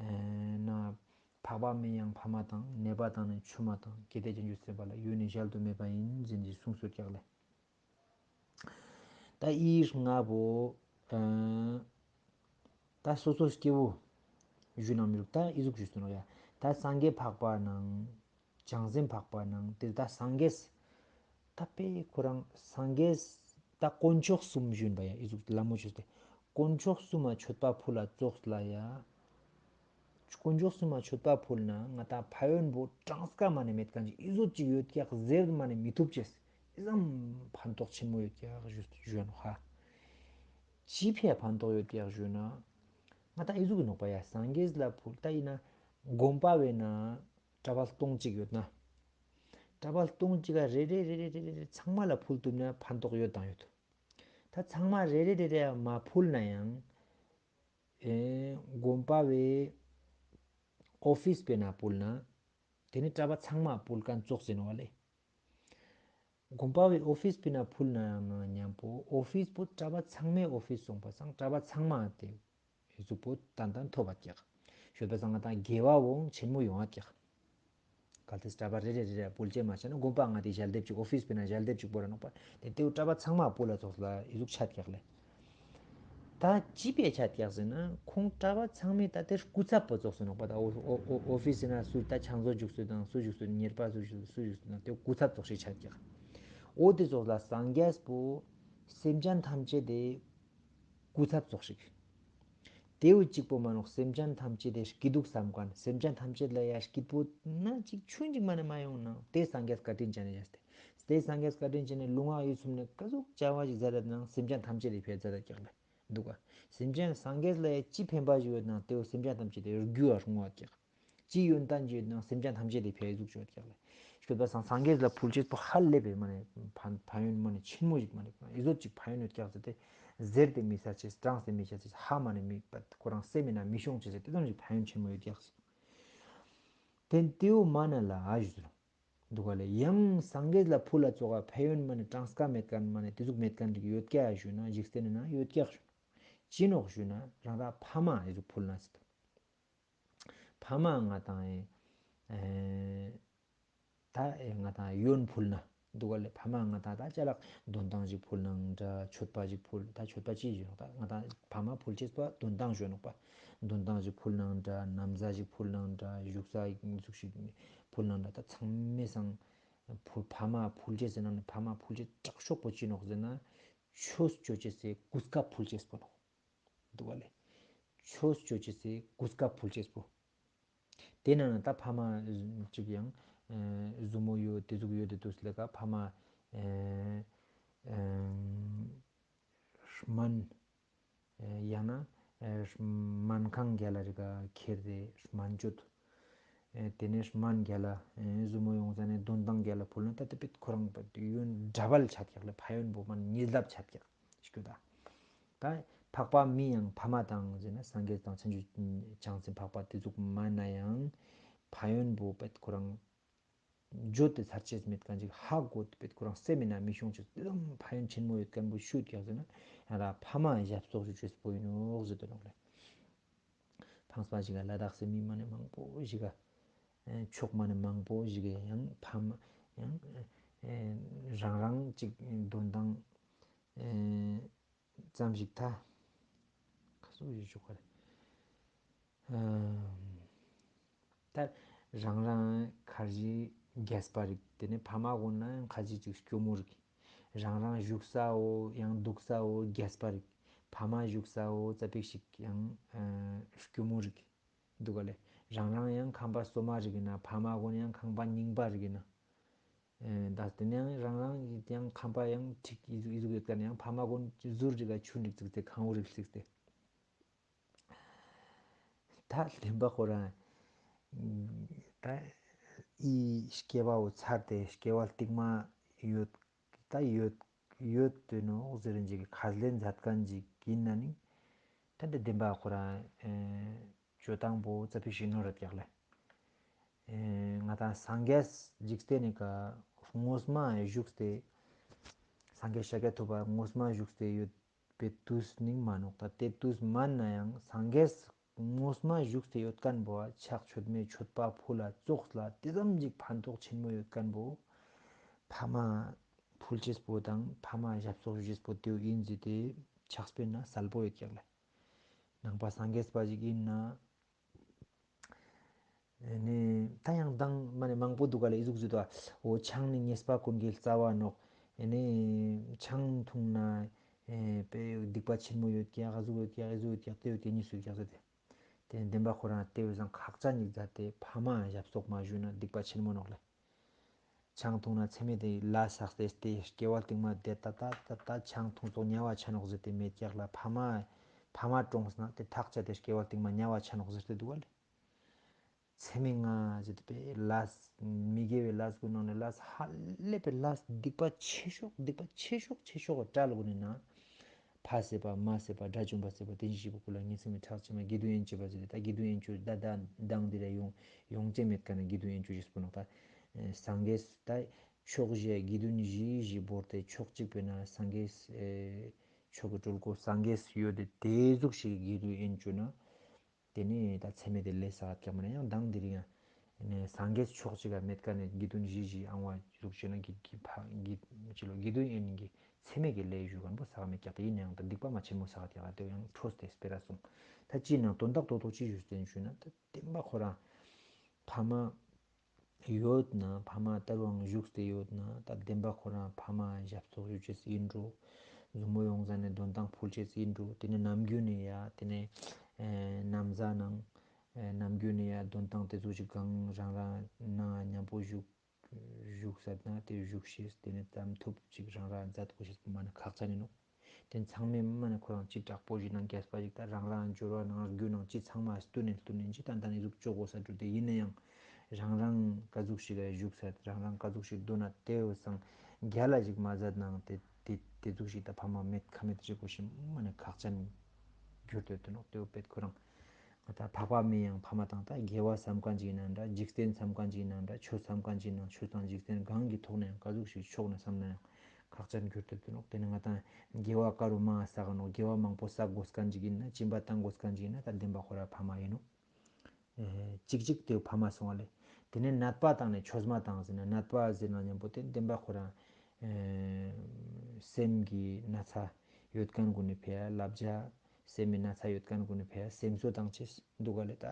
ཨེ་ན་འཕགས་པ་མི་ཡང་ཕ་མ་དང་ནད་པ་དང་ནི་ཆུང་མ་དང་སྐྱེ་དེ་ཅན་རྒྱུ་ཟེར་བ་ལ་ཡོད་ནི་གཞལ་དུ་མེད་པ་ཡིན་ཟེར་ནི་གསུངས་སོ་ཀྱག་ལེ། ད་ཨི་ལྔ་པོ་ཨེ་ད་སོ་སོ་སྐྱེ་བོ་ཞུ་ན་མི་རུག། ད་ཨི་ཟུག་ཞུ་སོ་ནོག་ཡ། ད་སངས་རྒྱས་འཕགས་པ་ནང་བྱང་སེམས་འཕགས་པ་ནང་ཏེ་ད་སངས་རྒྱས་ད་དཔེ་ཁོ་རང་སངས་རྒྱས་ད་དཀོན་མཆོག་གསུམ་ཞུ་ཨིན་པ་ཡ། ཨི་ཟུག་ལ་མོ་ཆོས་ཏེ་དཀོན་མཆོག་གསུམ་མ་མཆོད་པ་ཕུལ་ལ་ཙོགས་ལ་ཡ། དཀོན་མཆོག་གསུམ་མ་མཆོད་པ་ཕུལ་ན་ང་ཏང་ཕན་ཡོན་པོ་གྲངས་ཀ་མ་ནེ་མེད་ཁན་ཅིག་ཨི་ཟུག་ཅིག་ཡོད་ཀྱག་ཟེར་མ་ནེ་མི་ཐུབ་ཅེས་ཨི་ཙམ་ཕན་ཐོགས་ཆེན་མོ་ཡོད་ཀྱག་ཞུ་ཞུ་ནོག་ཧ། ཅི་ཕིའ་ཕན་ཐོགས་ཡོད་ཀྱག་ཞུ་ན་ང་ཏང་ཨི་ཟུག་གི་ནོག་པ་ཡ། སངས་རྒྱས་ལ་ཕུལ་ད་ཨིན་ན་དགོན་པ་བས་ན་གྲྭ་པ་སྟོང་གཅིག་ཡོད་ན་གྲྭ་པ་སྟོང་གཅིག་ག་རེ་རེ་རེ་རེ་ཚང་མ་ལ་ཕུལ་ཐུབ་ན་ཕན་ཐོགས་ཡོད་དང་ཡོད། ད་ཚང་མ་རེ་རེ་རེ་རེ་མ་ཕུལ་ན་ཡང་ཨེ་དགོན་པ་བའི་ཨོ་ཕིས་པའི་ནང་ཕུལ་ན་ཏེ་ནི་གྲྭ་པ་ཚང་མ་ཕུལ་ཁན་ཙོགས་ཨིན་ནོག་ལེ། དགོན་པ་བའི་ཨོ་ཕིས་པའི་ནང་ཕུལ་ན་མཉམ་པོ་ཨོ་ཕིས་པོ་གྲྭ་པ་ཚང་མའི་ཨོ་ཕིས་སོང་པ་སང་གྲྭ་པ་ཚང་མ་ཏེ་ཨི་ཟུག་པོ་ཏན་ཏན་ཐོབ་པ་ཀྱག། ཞོད་པ་སང་ང་ཏང་དགེ་བ་བོ་ཆེན་མོ་ཡོང་བ་ཀྱག། གལ་ཏེ་གྲྭ་པ་རེ་རེ་རེ་རེ་ཕུལ་ཅེས་མ་ཆ་ན་དགོན་པ་ང་ཏི་ཞལ་འདེབས་ཅིག་ཨོ་ཕིས་པའི་ནང་ཞལ་འདེབས་ཅིག་བོར་ར་ནོག་པ། ཏེ་ཏེའུ་གྲྭ་པ་ཚང་མ་ཕུལ་ལ་ཙོགས་ལ་ཨི་ཟུག་ཆ་ཀྱག་ལེ། ད་ཅི་ཕིའ་ཆ་ཀྱག་ཟེར་ན་ཁོང་གྲྭ་པ་ཚང་མའི་ད་ཏེ་སྐུ་ཚབ་པོ་ཙོགས་ཨིན་ནོག་པ། ད་ཨོ་ཨོ་ཨོ་ཨོ་ཕིས་ཟེར་ན་སུ་ད་ཕྱག་མཛོད་བཞུགས་སུ་དང་སུ་བཞུགས་སུ་གཉེར་པ་སུ་བཞུགས་སུ་སུ་བཞུགས་སུ་དང་ཏེ་སྐུ་ཚབ་ཙོགས་ཤིག་ཆ་ཀྱག། ཨོ་ཏེ་ཙོགས་ལ་སངས་རྒྱས་པོ་སེམས་ཅན་ཐམས་ཅད་དེ་སྐུ་ཚབ་ཙོགས་ཤིག། ཏེའུ་ཅིག་པོ་མ་ནོག། སེམས་ཅན་ཐམས་ཅད་དེ་སྐྱིད་སྡུག་སམ་ཁན། སེམས་ཅན་ཐམས་ཅད་ལ་ཡ་སྐྱིད་པོ་ན་ཅིག་ཆུན་ཅིག་མ་ནེ་མ་ཡོང་ན་ཏེ་སངས་རྒྱས་བཀའ་དྲིན་ཅན་ནི་ཡ་སྟེ། ཏེ་སངས་རྒྱས་བཀའ་དྲིན་ཅན་ནི་ལུས་ངག་ཡིད་གསུམ་ནེ་ཀ་ཟུག་བྱ་བ་ཞིག་མཛད་ད་ན་སེམས་ཅན་ཐམས་ཅད་དེ་ཕིའ་མཛད་ད་ཀྱག་ལེ། འདུག་ག། སེམས་ཅན་སངས་རྒྱས་ལ་ཡ་ཅི་ཕན་པ་ཞིག་ཡོད་ན་ཏེའུ་སེམས་ཅན་ཐམས་ཅད་དེ་རྒྱུ་བ་རུང་བ་ཀྱག། ཅི་ཡོན་ཏན་ཅི་ཡོད་ནང་སེམས་ཅན་ཐམས་ཅད་དེ་ཕི་ཡ་ཨི་ཟུག་ཅོ་ཡོད་ཀྱག་ལེ། ཞུ་བ་སང་སངས་རྒྱས་ལ་ཕུལ་ཅེས་པོ་ཧ་ལས་པའི་མ་ནེ་ཕན་ཕན་ཡོན་མ་ནེ་ཆེན་མོ་ཞིག་མ་ནེ་ཨི་ཟུག་ཅིག་ཕན་ཡོན་ཡོད་ཀྱག་ཟེར་ཏེ་ཟེར་ཏེ་མི་ཚར་ཅེས་དྲངས་ཏེ་མི་ཚར་ཅེས་ཧ་མ་ནེ་མི་པད་ཁོ་རང་སེམས་མི་ན་མི་ཤོང་ཅེས་ཟེར་ཏེ་ཙམ་ཞིག་ཕན་ཡོན་ཆེན་མོ་ཡོད་ཀྱག་ཟེར། དེ་དེའུ་མ་ན་ལ་ཨ་ཞུ་ཟེར་འདུག་ག་ལེ། ཡང་སངས་རྒྱས་ལ་ཕུལ་ལ་ཙོགས་ཕན་ཡོན་མ་ནེ་གྲངས་ཀ་མེད་མཁན་མ་ནེ་དེ་ཟུག་མེད་མཁན་ཞིག་ཡོད་ཀྱག་ཞུ་ན་འཇིག་རྟེན་ན་ཡོད་ཀྱག་ཞུ་ན་ཅི་ནོག་ཞུ་ན་རང་རང་ཕ་མ་ཨི་ཟུག་ཕུལ་ན་ཟེར། ཕ་མ་ང་དང་ཨེ་ད་ཨེ་ང་དང་ཡོན་ཕུལ་ན་འདུག་ག་ལེ། ཕ་མ་ང་དང་ད་ཅ་ལག་དོན་ཏང་ཞིག་ཕུལ་ནང་འདྲ་མཆོད་པ་ཞིག་ཕུལ། ད་མཆོད་པ་ཅི་ཞིག་ད་ང་དང་ཕ་མ་ཕུལ་ཅེས་པ་དོན་ཏང་ཞུ་ནོག་པ། དོན་ཏང་ཞིག་ཕུལ་ནང་འདྲ་ན་བཟའ་ཞིག་ཕུལ་ནང་འདྲ་བཞུགས་ས་ཟུག་ཞིག་ཕུལ་ནང་འདྲ་ད་ཚང་མའི་སང་ཕུལ་ཕ་མ་ཕུལ་ཅེས་ཟེར་ན་ནི་ཕ་མ་ཕུལ་ཅེས་དྲག་ཤོས་པོ་ཅི་ནོག་ཟེར་ན་ཆོས་ཅོ་ཅེས་སི་གོ་སྐབས་ཕུལ་ཅེས་པོ་ནོག། འདུག་ག་ལེ། ཆོས་ཅོ་ཅེས་སི་གོ་སྐབས་ཕུལ་ཅེས་པོ། དེ་ན་ན་ད་ཕ་མ་ཅིག་ཡང་ཨེ་ཟུ་མོ་ཡོད་དེ་ཟུག་ཡོད་དེ་དུས་ལེ་ཀ་ཕ་མ་ཨེ་ཨེ་སྨན་ཨེ་ཡང་ན་ཨེ་སྨན་ཁང་ག་ལ་རི་ཀ་ཁྱེར་ཏེ་སྨན་བཅོས། ཨེ་དེ་ནས་སྨན་ག་ལ་ཨེ་ཟུ་མོ་ཡོང་ཟ་ནས་དོན་ཏང་ག་ལ་ཕུལ་ན་ད་དེ་པེད་ཁོ་རང་པེད་ཡོན་ཌ་བལ་ཆ་ཀྱག་ལེ། ཕན་ཡོན་པོ་མ་ནེ་ཉིས་ལྡབ་ཆ་ཀྱག་ཞུ་ད། ད་འཕགས་པ་མི་ཡང་ཕ་མ་དང་ཟེར་ན་སངས་རྒྱས་དང་བྱང་ཆུབ་བྱང་སེམས་འཕགས་པ་དེ་ཟུག་མ་ན་ཡང་ཕན་ཡོན་པོ་པེད་ཁོ་རང་བརྗོད་དེ་ཚར་ཅེས་མེད་མཁན་ཅིག་ཧ་གོ་དེ་པེད་ཁོ་རང་སེམས་མི་ན་མི་ཤོང་ཅེས་དེ་ཙམ་ཕན་ཡོན་ཆེན་མོ་ཡོད་མཁན་པོ་ཞུ་ཀྱག་ཟེར་ན་ཡང་ལ་ཕ་མ་ཞབས་ཏོག་ཞུ་ཅེས་པོ་ཡིན་ནོག་ཟེར་དོ་ནོག་ལེ། ཕངས་པ་ཞིག་ག་ལ་དྭགས་སི་མི་མ་ནེ་མང་པོ་ཞིག་ག་ཨེ་ཕྱོགས་མ་ནེ་མང་པོ་ཞིག་ག་ཡང་ཕ་མ་ཡང་ཨེ་རང་རང་ཅིག་དོན་ཏང་ཨེ་ཙམ་ཞིག་ཐ་ཁ་སུ་ཞིག་ཆོག་ག་རེ། ཨ་ད་རང་རང་ཁར་ཇི་རྒྱས་པ་རིག། དེ་ནས་ཕ་མ་གུན་ན་ཡང་ཁར་ཇི་ཅིག་སྐྱོ་མོ་རིག། རང་རང་བཞུགས་ས་བོ་ཡང་འདུག་ས་བོ་རྒྱས་པ་རིག། ཕ་མ་བཞུགས་ས་བོ་ཙ་པིག་ཞིག་ཡང་ཨ་སྐྱོ་མོ་རིག་འདུག་ག་ལེ། རང་རང་ཡང་ཁང་པ་སོ་མ་རིག་ཡིན་ན་ཕ་མ་གུན་ཡང་ཁང་པ་རྙིང་པ་རིག་ཡིན་ན། ཨེ་ད་དེ་ནས་ཡང་རང་རང་གི་ཡང་ཁང་པ་ཡང་ཁྲིག་ཨི་ཟུག་ཨི་ཟུག་ཡོད་ཀ་ནས་ཡང་ཕ་མ་གུན་ཟུར་རིག་ག་ཆུན་རིག་ཙིག་སྟེ་ཁང་བུ་རིག་ཙིག་སྟེ། ད་བདེན་པ་ཁོ་རང་ད་ཨི་སྐྱེ་བ་བོ་ཚར་ཏེ་སྐྱེ་བ་རྟིང་མ་ཡོད་ད་ཡོད་ཡོད་དེ་ནོག་ཟེར་རིན་ཅིག་ཁས་ལེན་མཛད་མཁན་ཅིག་ཡིན་ན་ནི་ད་འདི་བདེན་པ་ཁོ་རང་ཨེ་ཅོ་སྟངས་པོ་ཙ་པིག་ཞིག་ནོར་རེད་ཀྱག་ལེ། ཨེ་ང་དང་སངས་རྒྱས་འཇིག་རྟེན་ནི་ཀ་ངོས་མ་བཞུགས་ཏེ་སངས་རྒྱས་ཤཱཀྱ་ཐུབ་པ་ངོས་མ་བཞུགས་ཏེ་ཡོད་པའི་དུས་ནི་མ་ནོག་ད་དེ་དུས་མན་ན་ཡང་སངས་རྒྱས་ངོས་མ་བཞུགས་ཏེ་ཡོད་མཁན་པོ་ཕྱག་མཆོད་མེ་མཆོད་པ་ཕུལ་ལ་ཙོགས་ལ་དེ་ཙམ་ཅིག་ཕན་ཐོགས་ཆེན་མོ་ཡོད་མཁན་པོ་ཕ་མ་ཕུལ་ཅེས་པོ་དང་ཕ་མ་ཞབས་སོགས་ཞུ་ཅེས་པོ་དེའུ་ཡིན་ཟེར་ཏེ་ཕྱག་དཔེ་ན་གསལ་པོ་ཡོད་ཀྱག་ལེ། ནང་པ་སངས་རྒྱས་པ་ཞིག་ཡིན་ན། ཨེ་ནི་ད་ཡང་དང་མ་ནེ་མང་པོ་འདུག་ག་ལེ་ཨི་ཟུག་ཟེར་དོ། འོ་ཆང་ནི་ཉེས་པ་ཀུན་གྱི་རྩ་བ་ནོག། ཨེ་ནི་ཆང་འཐུང་ན་ཨེ་དཔེ་སྡིག་པ་ཆེན་མོ་ཡོད་ཀྱག་ཨ་ཟུག་ཡོད་ཀྱག་ཨི་ཟུག་ཡོད་ཀྱག་དེ་ཡོད་ཀྱག་ཉིས་སུ་ཡོད་ཀྱག་ཟེར་ཏེ། དེ་བདེན་པ་ཁོ་རང་དེ་བས་སང་ཁག་ཅན་ཉིག་མཛད་དེ་ཕ་མ་ཞབས་སོགས་མ་ཞུས་ན་སྡིག་པ་ཆེན་མོ་ནོག་ལེ། ཆང་འཐུང་ན་མཚམས་མེད་དེ་ལས་བསགས་ཏེ་སྟེ་སྐྱེ་བ་རྟིང་མ་དེ་ད་ད་ད་ད་ཆང་འཐུང་སོགས་དམྱལ་བ་ཆ་ནོག་ཟེར་ཏེ་མེད་ཀྱག་ལ། ཕ་མ་ཕ་མ་གྲོངས་ན་དེ་ཐག་བཅད་དེ་སྐྱེ་བ་རྟིང་མ་དམྱལ་བ་ཆ་ནོག་ཟེར་ཏེ་འདུག་ག་ལེ། མཚམས་མེད་ང་ཟེར་ཏེ་པེ་ལས་མི་དགེ་བའི་ལས་ཀུན་ནང་ནས་ལས་ཧ་ལས་པའི་ལས་སྡིག་པ་ཆེ་ཤོས་སྡིག་པ་ཆེ་ཤོས་ཆེ་ཤོས་གྲལ་ཀུན་ནི་ན། ཕ་བསད་པ་མ་བསད་པ་དགྲ་བཅོམ་པ་བསད་པ་དེ་བཞི་པོ་ཀུན་ལ་ཉིན་མཚན་མེད་ཁྲག་ཕྱི་མ་དགེ་འདུན་དབྱེན་བྱེད་པ་ཟེར་ཏེ་ད་དགེ་འདུན་དབྱེན་བྱེད་ད་ད་མདང་འདི་ར་ཡོང་ཡོང་ཅེས་མེད་ཀ་ན་དགེ་འདུན་དབྱེན་བྱེད་ཞིག་སྤོ་ནོག་ད། ཨེ་སངས་རྒྱས་ད་ཕྱོགས་བཞི་དགེ་འདུན་བཞི་བཞི་བོར་ཏེ་ཕྱོགས་གཅིག་པའི་ན་སངས་རྒྱས་ཨེ་ཕྱོགས་ཀྱི་སྤྲུལ་སྐུ་སངས་རྒྱས་ཡོད་དེ་དེ་ཟུག་ཞིག་དགེ་འདུན་དབྱེན་བྱེད་ན། དེ་ནི་ད་མཚམས་མེད་དེ་ལས་བསགས་ཀྱག་མ་ནེ་ཡང་མདང་འདི་རིང་ཡང་ནི་སངས་རྒྱས་ཕྱོགས་གཅིག་ག་མེད་ཀ་ནས་དགེ་འདུན་བཞི་བཞི་ཨང་བ་ཟུག་བྱས་ན་དགེ་དགེ་ཕ་དགེ་ཅི་ལོ་དགེ་འདུན་དབྱེན་གྱི་མཚམས་མེད་ཀྱི་ལས་ཞུ་མཁན་པོ་བསགས་མེད་ཀྱག་དེ་ཡིན་ཡང་ད་སྡིག་པ་མ་ཆེན་མོ་བསགས་ཀྱག་དེ་ཡང་འཕྲོས་ཏེ་སྤེ་ར་སོང་། ད་ཅི་ནང་དོན་དག་ཏོག་ཏོག་ཅི་ཞུས་ཏེ་ཞུས་ན་ད་བདེན་པ་ཁོ་རང་ཕ་མ་ཡོད་ན་ཕ་མ་ལྟར་བའང་བཞུགས་ཏེ་ཡོད་ན་ད་བདེན་པ་ཁོ་རང་ཕ་མ་ཞབས་ཏོག་ཞུ་ཅེས་ཡིན་འགྲོ། མཛུབ་མོ་ཡོང་ཟ་ནས་དོན་ཏང་ཕུལ་ཅེས་ཡིན་འགྲོ། དེ་ནས་ནམ་རྒྱུན་ནས་ཡ་དེ་ནས་ཨེ་ན་བཟའ་ནང་ཨེ་ནམ་རྒྱུན་ནས་ཡ་དོན་ཏང་དེ་ཚོ་ཞིག་གང་རང་རང་ནང་མཉམ་པོ་བཞུགས་བཞུགས་ས་ན་དེ་བཞུགས་ཤེས་དེ་ནས་ཙམ་ཐུབ་ཅིག་རང་རང་མཛད་དགོས་ཤེས་པོ་མ་ནི་ཁག་ཅན་ཡིན་ནོག། དེ་ཚང་མས་མ་ནེ་ཁོ་རང་ཅི་དྲག་པོ་ཞིག་ནང་རྒྱས་པ་ཞིག་ད་རང་རང་འབྱོར་བ་ནང་རྒྱུ་ནང་ཅི་ཚང་མ་སྟུན་ནེ་སྟུན་ནེ་ཅི་ཏན་ཏན་ཨི་ཟུག་ཅོ་གོས་ས་འདུག་དེ་ཡིན་ན་ཡང་རང་རང་ཀ་ཟུག་ཞིག་ག་བཞུགས་ས་རང་རང་ཀ་ཟུག་ཞིག་འདུག་ན་དེ་བོ་སང་རྒྱལ་ལ་ཞིག་མ་ཟད་ནང་དེ་དེ་དེ་ཟུག་ཞིག་ད་ཕ་མ་མེད་ཁ་མེད་རེ་གོ་ཤེས་མ་ནེ་ཁག་ཅན་གྱུར་ཏེ་ཡོད་དེ་ནོག་དེ་བོ་པེད་ཁོ་རང་ང་ད་འཕགས་པ་མི་ཡང་ཕ་མ་དང་ད་དགེ་བ་བསམ་མཁན་ཅིག་ཡིན་ན་འདྲ་འཇིག་རྟེན་བསམ་མཁན་ཅིག་ཡིན་ན་འདྲ་ཆོས་བསམ་མཁན་ཅིག་ཡིན་ན་ཆོས་དང་འཇིག་རྟེན་གང་གི་ཐོག་ནས་ཡང་ཀ་ཟུག་ཞིག་ཕྱོགས་ནས་བསམ་ན་ཡང་ཁག་ཅན་གྱུར་ཏེ་ཡོད་དེ་ནོག་དེ་ནི་ང་ད་དགེ་བ་ཀ་རུ་མང་བསགས་ནོག་དགེ་བ་མང་པོ་བསགས་དགོས་མཁན་ཅིག་ཡིན་ན་སྦྱིན་པ་བཏང་དགོས་མཁན་ཅིག་ཡིན་ན་ད་བདེན་པ་ཁོ་ར་ཕ་མ་ཡིན་ནོག་ཨེ་ཅིག་ཅིག་དེ་ཕ་མ་སོང་བ་ལེ། དེ་ནས་ནད་པ་དང་ནི་ཆོས་མ་དང་ཟེར་ན་ནད་པ་ཟེར་ན་མཉམ་པོ་དེ་བདེན་པ་ཁོ་རང་ཨེ་སེམས་ཀྱི་ན་ཚ་ཡོད་མཁན་ཀུན་ནི་ཕི་ཡ་བསླབ་བྱ་སེམས་མི་ན་ཚ་ཡོད་མཁན་ཀུན་ནི་ཕི་ཡ་སེམས་གསོ་བཏང་ཅེས་འདུག་ག་ལེ། ད་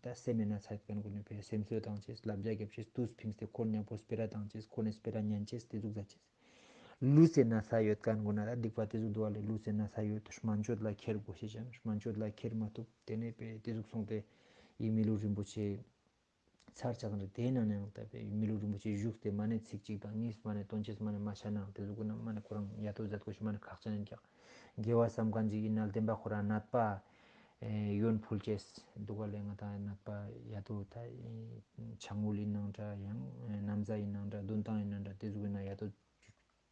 ད་སེམས་མི་ན་ཚ་ཡོད་མཁན་ཀུན་ནི་ཕི་ཡ་སེམས་གསོ་བཏང་ཅེས་བསླབ་བྱ་རྒྱབ་ཅེས་དུས་ཕིངས་ཏེ་ཁོ་མཉམ་པོ་སྤེ་ར་བཏང་ཅེས་ཁོ་ནི་སྤེ་ར་ཉན་ཅེས་དེ་ཟུག་ཟ་ཅེས། ལུས་སེ་ན་ཚ་ཡོད་མཁན་ཀུན་ན་ད་སྡིག་པ་དེ་ཟུག་འདུག་བ་ལེ། ལུས་སེ་ན་ཚ་ཡོད་དུ་སྨན་བཅོས་ལ་ཁྱེར་དགོས་ཤེས་ཅན་སྨན་བཅོས་ལ་ཁྱེར་མ་ཐུབ་དེ་ནས་པེ་དེ་ཟུག་སོང་སྟེ་ཡི་མི་ལུས་རིན་པོ་ཆེ་ཚར་ཆགས་འདྲ་དེ་ན་ནའང་ད་པེ་མི་ལུས་རིན་པོ་ཆེ་བཞུགས་ཏེ་མ་ནེ་ཚིག་གཅིག་དང་གཉིས་མ་ནེ་དོན་ཅེས་མ་ནེ་མ་ཤད་ནའང་དེ་ཟུག་ཀུན་ན་མ་ནེ་ཁོ་རང་ཡ་ཏོ་མཛད་དགོས་ཤེས་མ་ནེ་ཁག་ཅན་ཡིན་ཀྱག་དགེ་བ་བསམ་མཁན་ཅིག་ཡིན་ན་བདེན་པ་ཁོ་རང་ནད་པ་ཨེ་ཡོན་ཕུལ་ཅེས་འདུག་ག་ལེ། ང་ད་ནད་པ་ཡ་ཏོ་ད་ཨེ་ཆང་འུལ་ཡིན་ནའང་འདྲ་ཡང་ཨེ་ན་བཟའ་ཡིན་ནའང་འདྲ་འདོན་སྟངས་ཡིན་ནའང་འདྲ་དེ་ཟུག་ཡིན་ན་ཡ་ཏོ་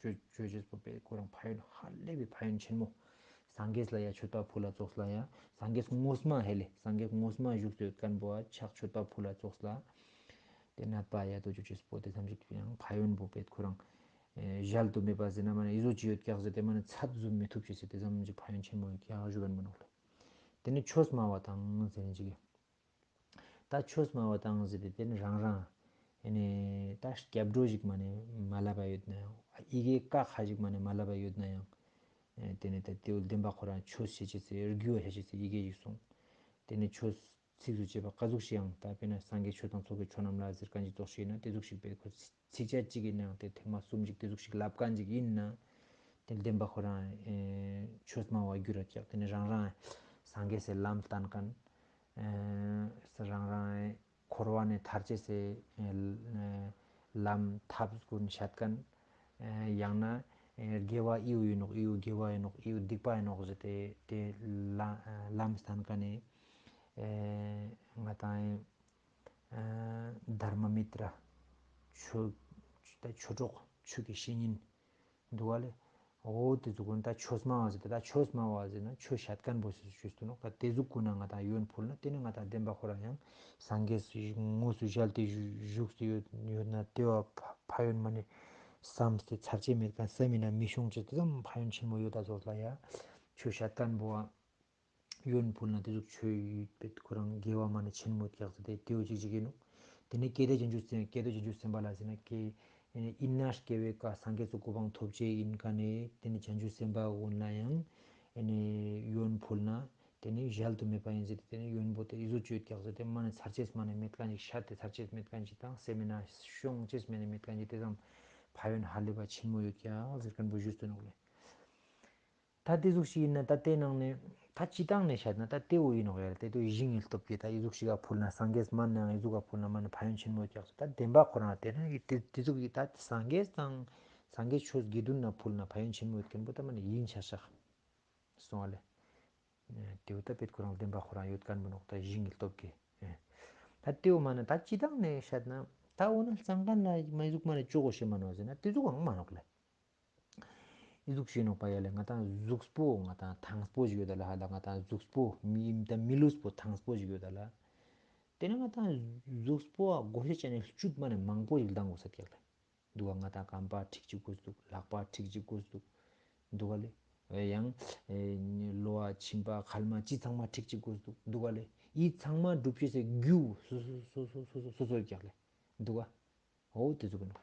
ཅོ་ཅོ་ཅེས་པོ་པེ་ཁོ་རང་ཕན་ཡོན་ཧ་ལས་པའི་ཕན་ཡོན་ཆེན་མོ། སངས་རྒྱས་ལ་ཡ་མཆོད་པ་ཕུལ་ལ་ཙོགས་ལ་ཡ་སངས་རྒྱས་ངོ་མ་ཧེ་ལེ་སངས་རྒྱས་ངོ་མ་བཞུགས་ཏེ་ཡོད་མཁན་པོ་ཨ་ཕྱག་མཆོད་པ་ཕུལ་ལ་ཙོགས་ལ། དེ་ནད་པ་ཡ་ཏོ་ཅོ་ཅེས་པོ་དེ་ཙམ་ཞིག་ཡང་ཕན་ཡོན་པོ་པེ་ཁོ་རང་ཨེ་གཞལ་དུ་མེད་པ་ཟེར་ན་མ་ནེ་ཨི་ཟོ་ཅི་ཡོད་ཀྱག་ཟེར་ཏེ་མ་ནེ་ཚད་བཟུང་མི་ཐུབ་ཅེས་ཟེར་དེ་ཙམ་ཞིག་ཕན་ཡོན་ཆེན་མོ་ཡོད་ཀྱག་ཞུ་བན་མི་ནོག་ལེ། དེ་ནི་ཆོས་སྨྲ་བ་དང་ཟེར་ནི་ཅིག་ད་ཆོས་སྨྲ་བ་དང་ཟེར་ཏེ་དེ་ནི་རང་རང་ཨེ་ནི་ད་སྐྱབས་འགྲོ་ཞིག་མ་ནེ་མ་ལབ་པ་ཡོད་ན་ཡང་ཡི་གེ་ཀ་ཁ་ཞིག་མ་ནེ་མ་ལབ་པ་ཡོད་ན་ཡང་ཨེ་དེ་ནི་ད་དེ་བོ་བདེན་པ་ཁོ་རང་ཆོས་བྱེད་ཅེས་སི་རྒྱུ་བ་བྱེད་ཅེས་སི་ཡི་གེ་ཞིག་སོང་། དེ་ནི་ཆོས་ཚིགས་སུ་བཅད་པ་ཀ་ཟུག་ཞིག་ཡང་ད་དཔེར་ན་སངས་རྒྱས་ཆོས་དང་ཚོགས་ཀྱི་མཆོག་རྣམས་ལ་ཟེར་མཁན་ཅིག་ཙོགས་ཤིག་ཡིན་ན་དེ་ཟུག་ཞིག་པེ་ཁོ་ཚིགས་བཅད་གཅིག་ཡིན་ནའང་དེ་ཐེངས་མ་གསུམ་ཞིག་དེ་ཟུག་ཞིག་ལབ་མཁན་ཅིག་ཡིན་ན་དེ་བདེན་པ་ཁོ་རང་ཨེ་ཆོས་སྨྲ་བ་འགྱུར་ར་ཀྱག་དེ་ནི་རང་རང་སངས་རྒྱས་སི་ལམ་བསྟན་མཁན་ཨེ་རང་རང་འཁོར་བ་ནས་ཐར་ཅེས་སི་ཨེ་ལམ་ཐབས་ཀུན་བཤད་མཁན་ཨེ་ཡང་ན་ཨེ་དགེ་བ་ཨི་བོ་ཡིན་ནོག་ཨི་བོ་དགེ་བ་ཡིན་ནོག་ཨི་བོ་སྡིག་པ་ཡིན་ནོག་ཟེར་ཏེ་དེ་ལ་ལམ་བསྟན་མཁན་ནི་ཨེ་ང་དང་ཨེ་དྷརྨ་མི་ཏྲ་ཆོས་ད་ཆོས་གྲོགས་ཆོས་ཀྱི་བཤེས་གཉེན་འདུག་ག་ལེ། འོ་དེ་ཟུག་ཀུན་ད་ཆོས་སྨྲ་བ་ཟེར་ཏེ་ད་ཆོས་སྨྲ་བ་ཟེར་ན་ཆོས་བཤད་མཁན་པོ་ཞུས་ཏེ་ནོག་ད་དེ་ཟུག་ཀུན་ན་ང་དང་ཡོན་ཕུལ་ན་དེ་ནི་ང་དང་བདེན་པ་ཁོ་རང་ཡང་སངས་རྒྱས་སི་དངོས་སུ་གཞལ་ཏེ་བཞུགས་ཏེ་ཡོད་ན་དེ་བ་ཕ་ཡོན་མ་ནེ་བསམ་སྟེ་ཚར་ཅེས་མེད་མཁན་བསམ་ཡིན་ན་མི་ཤོང་ཅེས་དེ་ཙམ་ཕ་ཡོན་ཆེན་མོ་ཡོད་ད་ཟོ་ལ་ཡ་ཆོས་བཤད་མཁན་པོ་བ། ཡོན་ཕུལ་ན་དེ་ཟུག་ཆོས་ཡོད་པའི་ཁོ་རང་དགེ་བ་མ་ནེ་ཆེན་མོ་ཀྱག་ཟེར་ཏེ་དེའོ་ཅིག་ཅིག་ཡིན་ནོག་དེ་ནས་ཀྱེ་རྡོ་རྗེ་འཇུག་སེམས་ཀྱེ་རྡོ་རྗེ་འཇུག་སེམས་དཔའ་ལ་ཟེར་ན་ཀྱེ་ཨིན་ན་སྐྱེ་བའི་ཀ་སངས་རྒྱས་སི་གོ་འཕང་ཐོབ་ཅེས་ཡིན་མཁན་ནི་དེ་ནས་རྗེ་འཇུག་སེམས་དཔའ་ཀུན་ལ་ཡང་ཨེ་ནི་ཡོན་ཕུལ་ན་དེ་ནི་གཞལ་དུ་མེད་པ་ཡིན་ཟེར་ཏེ་དེ་ནི་ཡོན་པོ་དེ་ཨི་ཟུག་ཅིག་ཡོད་ཀྱག་ཟེར་ཏེ་མ་ནེ་ཚར་ཅེས་མ་ནེ་མེད་མཁན་ཅིག་ཤད་དེ་ཚར་ཅེས་མེད་མཁན་ཅིག་དང་སེམས་མེད་ན་ཤོང་ཅེས་མ་ནེ་མེད་མཁན་ཅིག་དེ་ཙམ་ཕ་ཡོན་ཧ་ལས་པ་ཆེན་མོ་ཡོད་ཀྱག་ཟེར་མཁན་པོ་ཞུས་ཏེ་ནོག་ལེ། ད་དེ་ཟུག་ཞིག་ཡིན་ན་ད་དེ་ནང་ནས་ད་སྤྱི་བཏང་ནས་བཤད་ན་ད་དེ་བོ་ཡིན་ནོག་ཡ་ར་དེ་དུ་ཞིང་ངེ་སྟོབས་ཀྱིས་ད་ཨི་ཟུག་ཞིག་ག་ཕུལ་ན་སངས་རྒྱས་མ་ནའང་ཨི་ཟུག་ག་ཕུལ་ན་མ་ནེ་ཕ་ཡོན་ཆེན་མོ་ཀྱག་སོ། ད་བདེན་པ་ཁོ་རང་དེ་ན་དེ་དེ་ཟུག་གི་ད་སངས་རྒྱས་དང་སངས་རྒྱས་ཆོས་དགེ་འདུན་ན་ཕུལ་ན་ཕ་ཡོན་ཆེན་མོ་ཡོད་མཁན་པོ་ད་མ་ནེ་ཡིན་ཆ་ཤག་སོང་བ་ལེ། དེ་བོ་ད་པེད་ཁོ་རང་བདེན་པ་ཁོ་རང་ཡོད་མཁན་པོ་ནོག་ད་ཞིང་ངེ་སྟོབས་ཀྱིས། ད་དེ་བོ་མ་ནེ་ད་སྤྱི་བཏང་ནས་བཤད་ན་ད་འོ་ན་གཙང་མཁན་ལ་མ་ཨི་ཟུག་མ་ནེ་ཅོ་གོ་ཤེས་མ་ནོག་ཟེར་ན་དེ་ཟུག་ཨང་མ་ནོག་ལེ། ཨི་ཟུག་ཤེས་ནོག་པ་ཡ་ལེ། ང་དང་གཟུགས་པོ་ང་དང་ཐང་པོ་ཞིག་ཡོད་ད་ལ། ཧ་ད་ང་དང་གཟུགས་པོ་མི་ཨིན་ད་མི་ལུས་པོ་ཐང་པོ་ཞིག་ཡོད་ད་ལ། དེ་ནས་ང་དང་གཟུགས་པོ་ཨ་གོ་ཤེས་ཅན་ནི་བཅུད་མ་ནེ་མང་པོ་ཞིག་ལྡང་དགོས་ས་ཀྱག་ལེ། འདུག་ག་ང་དང་རྐང་པ་ཁྲིག་ཅིག་དགོས་འདུག་ལག་པ་ཁྲིག་ཅིག་དགོས་འདུག་འདུག་ག་ལེ། ཡང་ཨེ་གློ་བ་མཆིན་པ་མཁལ་མ་ཅི་ཚང་མ་ཁྲིག་ཅིག་དགོས་འདུག་འདུག་ག་ལེ། ཨི་ཚང་མ་སྒྲུབ་ཤེས་སི་རྒྱུ་སོ་སོ་སོ་སོ་སོ་སོ་ཀྱག་ལེ། འདུག་ག་འོ་དེ་ཟུག་གི་ནོག་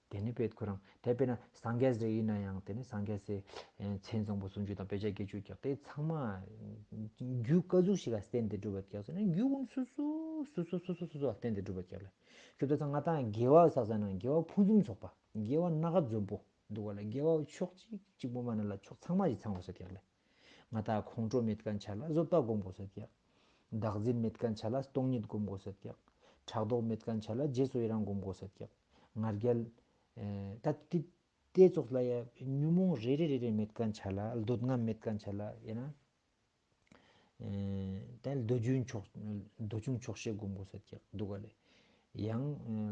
དེ་ནི་པེད་ཁོ་རང་དེ་དཔེར་ན་སངས་རྒྱས་རེ་ཡིན་ན་ཡང་དེ་ནི་སངས་རྒྱས་སི་ཨེ་མཚན་བཟང་པོ་སུམ་ཅུ་དང་དཔེ་བྱད་བརྒྱད་ཅུ་ཀྱག་དེ་ཚང་མ་རྒྱུ་ཀ་ཟུག་ཞིག་ག་བརྟེན་ཏེ་གྲུབ་པ་ཀྱག་ཟེར་ན་རྒྱུ་ཀུན་སོ་སོ་སོ་སོ་བརྟེན་ཏེ་གྲུབ་པ་ཀྱག་ལེ། ཁྱོད་ད་ཚང་ང་དང་དགེ་བ་བསགས་ས་ན་དགེ་བ་ཕུན་སུམ་ཚོགས་པ་དགེ་བ་སྣ་ཁ་འཛོམས་པོ་འདུག་ག་ལེ། དགེ་བ་ཕྱོགས་གཅིག་གཅིག་པོ་མ་ནེ་ལ་ཕྱོགས་ཚང་མ་ཞིག་ཚང་དགོས་ས་ཀྱག་ལེ། ང་དང་ཁོང་ཁྲོ་མེད་མཁན་ཆ་ལ་བཟོད་པ་སྒོམ་དགོས་ས་ཀྱག་བདག་འཛིན་མེད་མཁན་ཆ་ལ་སྟོང་ཉིད་སྒོམ་དགོས་ས་ཀྱག་ཕྲག་དོག་མེད་མཁན་ཆ་ལ་རྗེས་སུ་ཡི་རང་སྒོམ་དགོས་ས་ཀྱག་ང་རྒྱལ་ཨེ་ད་དེ་ ཏེ་ཙོགས་ལ་ཡ་ཉོན་མོངས་རེ་རེ་རེ་རེ་མེད་ཁན་ཆ་ལ་འདོད་རྔམ་མེད་ཁན་ཆ་ལ་ཡ་ན། ཨེ་ཏེ་འདོད་ཆུང་ཆོག་འདོད་ཆུང་ཆོག་ཤེས་སྒོམ་དགོས་ས་ཀྱག་འདུག་ག་ལེ། ཡང་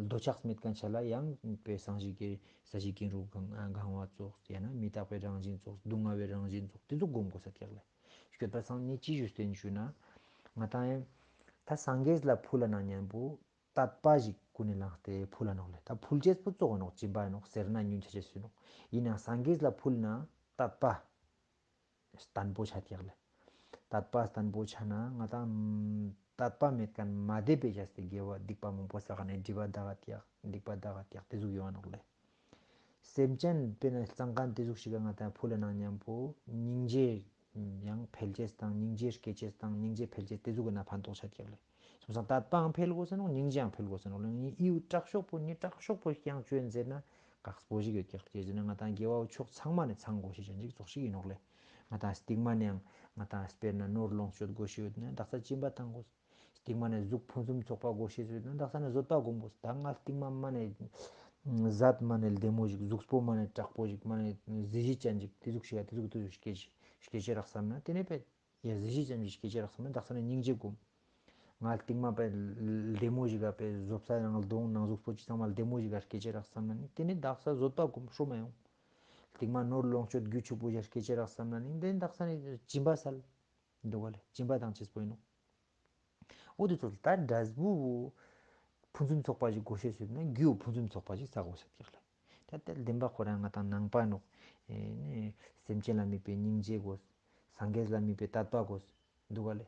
འདོད་ཆགས་མེད་ཁན་ཆ་ལ་ཡང་པའི་སངས་རྒྱས་ཀྱི་ས་གཞི་ཀུན་རུ་གང་གང་བ་ཙོགས་ཡང་ན་མི་རྟག་པའི་རང་བཞིན་ཙོགས་སྡུག་བསྔལ་བའི་རང་བཞིན་ཙོགས་ཏེ་ཙོགས་སྒོམ་དགོས་ས་ཀྱག་ལེ། སྐྱོད་པ་སང་ནི་ཅི་ཞུས་ཏེ་ཞུ་ན་ང་ཏང་ཡང་ད་སངས་རྒྱས་ལ་ཕུལ་ན་མཉམ་པོ་དད་པ་ཞིག་ཀུན་ནས་བསླངས་ཏེ་ཕུལ་ལ་ནོག་ལེ། ད་ཕུལ་ཅེས་པོ་ཙོགས་ནོག་སྦྱིན་པ་ནོག་ཟེར་ན་ཉུང་ཆ་ཆེ་སུ་ནོག་ཡིན་ནའང་སངས་རྒྱས་ལ་ཕུལ་ན་དད་པ་བརྟན་པོ་ཆ་ཀྱག་ལེ། དད་པ་བརྟན་པོ་ཆ་ན་ང་ཏང་དད་པ་མེད་ཁན་མ་དད་པའི་བྱས་ཏེ་དགེ་བ་སྡིག་པ་མང་པོ་བསགས་ནས་སྒྲིབ་པ་དག་ཀྱག་སྡིག་པ་དག་ཀྱག་ཏེ་ཟུག་ཡོང་ནོག་ལེ། སེམས་ཅན་དཔེར་ན་སྤྱང་ཀ་ཏེ་ཟུག་ཞིག་ག་ང་ཏང་ཕུལ་ན་མཉམ་པོ་སྙིང་རྗེ་ཡང་འཕེལ་ཅེས་དང་སྙིང་རྗེ་སྐྱེ་ཅེས་དང་སྙིང་རྗེ་འཕེལ་ཅེས་ཏེ་ཟུག་གི་ན་ཕན་ཐོགས་ཆ་ཀྱག་ལེ། སོང་ཙང་དད་པའང་འཕེལ་དགོས་ས་ནོག་སྙིང་རྗེའང་འཕེལ་དགོས་ས་ནོག་ལེ། ངའི་ཡུལ་དྲག་ཤོས་པོ་ངའི་དྲག་ཤོས་པོ་ཀྱང་ཅོ་ཡིན་ཟེར་ན་ཁག་པོ་ཞིག་ཡོད་ཀྱག་ཅེས་ཟེར་ན་ང་ཏང་དགེ་བ་ཕྱོགས་ཚང་མ་ནས་ཚང་དགོས་ཤེས་ཅན་ཅིག་ཙོགས་ཤིག་ཡིན་ནོག་ལེ། ང་ཏང་སྟིང་མ་ནས་ཡང་ང་ཏང་དཔེར་ན་ནོར་ལོངས་སྤྱོད་དགོས་ཤེས་ཡོད་ན་དག་ས་སྦྱིན་པ་བཏང་དགོས། སྟིང་མ་ནས་གཟུགས་ཕུན་སུམ་ཚོགས་པ་དགོས་ཤེས་ཡོད་ན་དག་ས་ནས་བཟོད་པ་སྒོམ་དགོས། ད་ང་སྟིང་མ་མ་ནས་ཟད་མ་ནས་བདེ་མོ་ཞིག་གཟུགས་པོ་མ་ནས་དྲག་པོ་ཞིག་མ་ནས་གཟི་བརྗིད་ཅན་ཞིག་ཏེ་ཟུག་ཞིག་ཡ་ཏེ་ཟུག་ཏེ་ཟུག་སྐྱེ་སྐྱེ་ཅེས་རག་བསམ་ན་ཏེ་ནས་པས་ཡ་གཟི་བརྗིད་ཅན་ཞིག་སྐྱེ་ཅེས་རག་བསམ་ན་དག་ས་ནས་སྙིང་རྗེ་སྒོམ། ང་སྟིང་མ་པས་བདེ་མོ་ཞིག་ག་པས་བཟོད་ས་ནང་གདོང་ནང་གཟུགས་པོ་ཅི་ཚང་མ་བདེ་མོ་ཞིག་ག་སྐྱེ་ཅེས་རག་བསམ་ན་ནི་ཏེ་ནས་དག་ས་བཟོད་པ་སྒོམ་ཤོ་མ་ཡོང་། སྟིང་མ་ནོར་ལོངས་སྤྱོད་རྒྱུ་ཕྱུག་པོ་ཞིག་སྐྱེ་ཅེས་རག་བསམ་ན་ནི་ཏེ་ནས་དག་ས་ནས་སྦྱིན་པ་སལ། འདུག་ག་ལེ། སྦྱིན་པ་བཏང་ཅེས་པོ་ཡིན་ནོག་འོ་ཏེ་ཚོ་ད་འབྲས་བུ་ཕུན་སུམ་ཚོགས་པ་ཞིག་དགོས་ཤེས་ཡོད་ན་རྒྱུ་ཕུན་སུམ་ཚོགས་པ་ཞིག་བསགས་དགོས་ཤེས་ཀྱག་ལེ། ད་དེ་བདེན་པ་ཁོ་རང་ང་ཏང་ནང་པ་ནོག་ཨེ་ནི་སེམས་ཅན་ལ་དམིགས་པའི་སྙིང་རྗེ་དགོས། སངས་རྒྱས་ལ་དམིགས་པའི་དད་པ་དགོས། འདུག་ག་ལེ།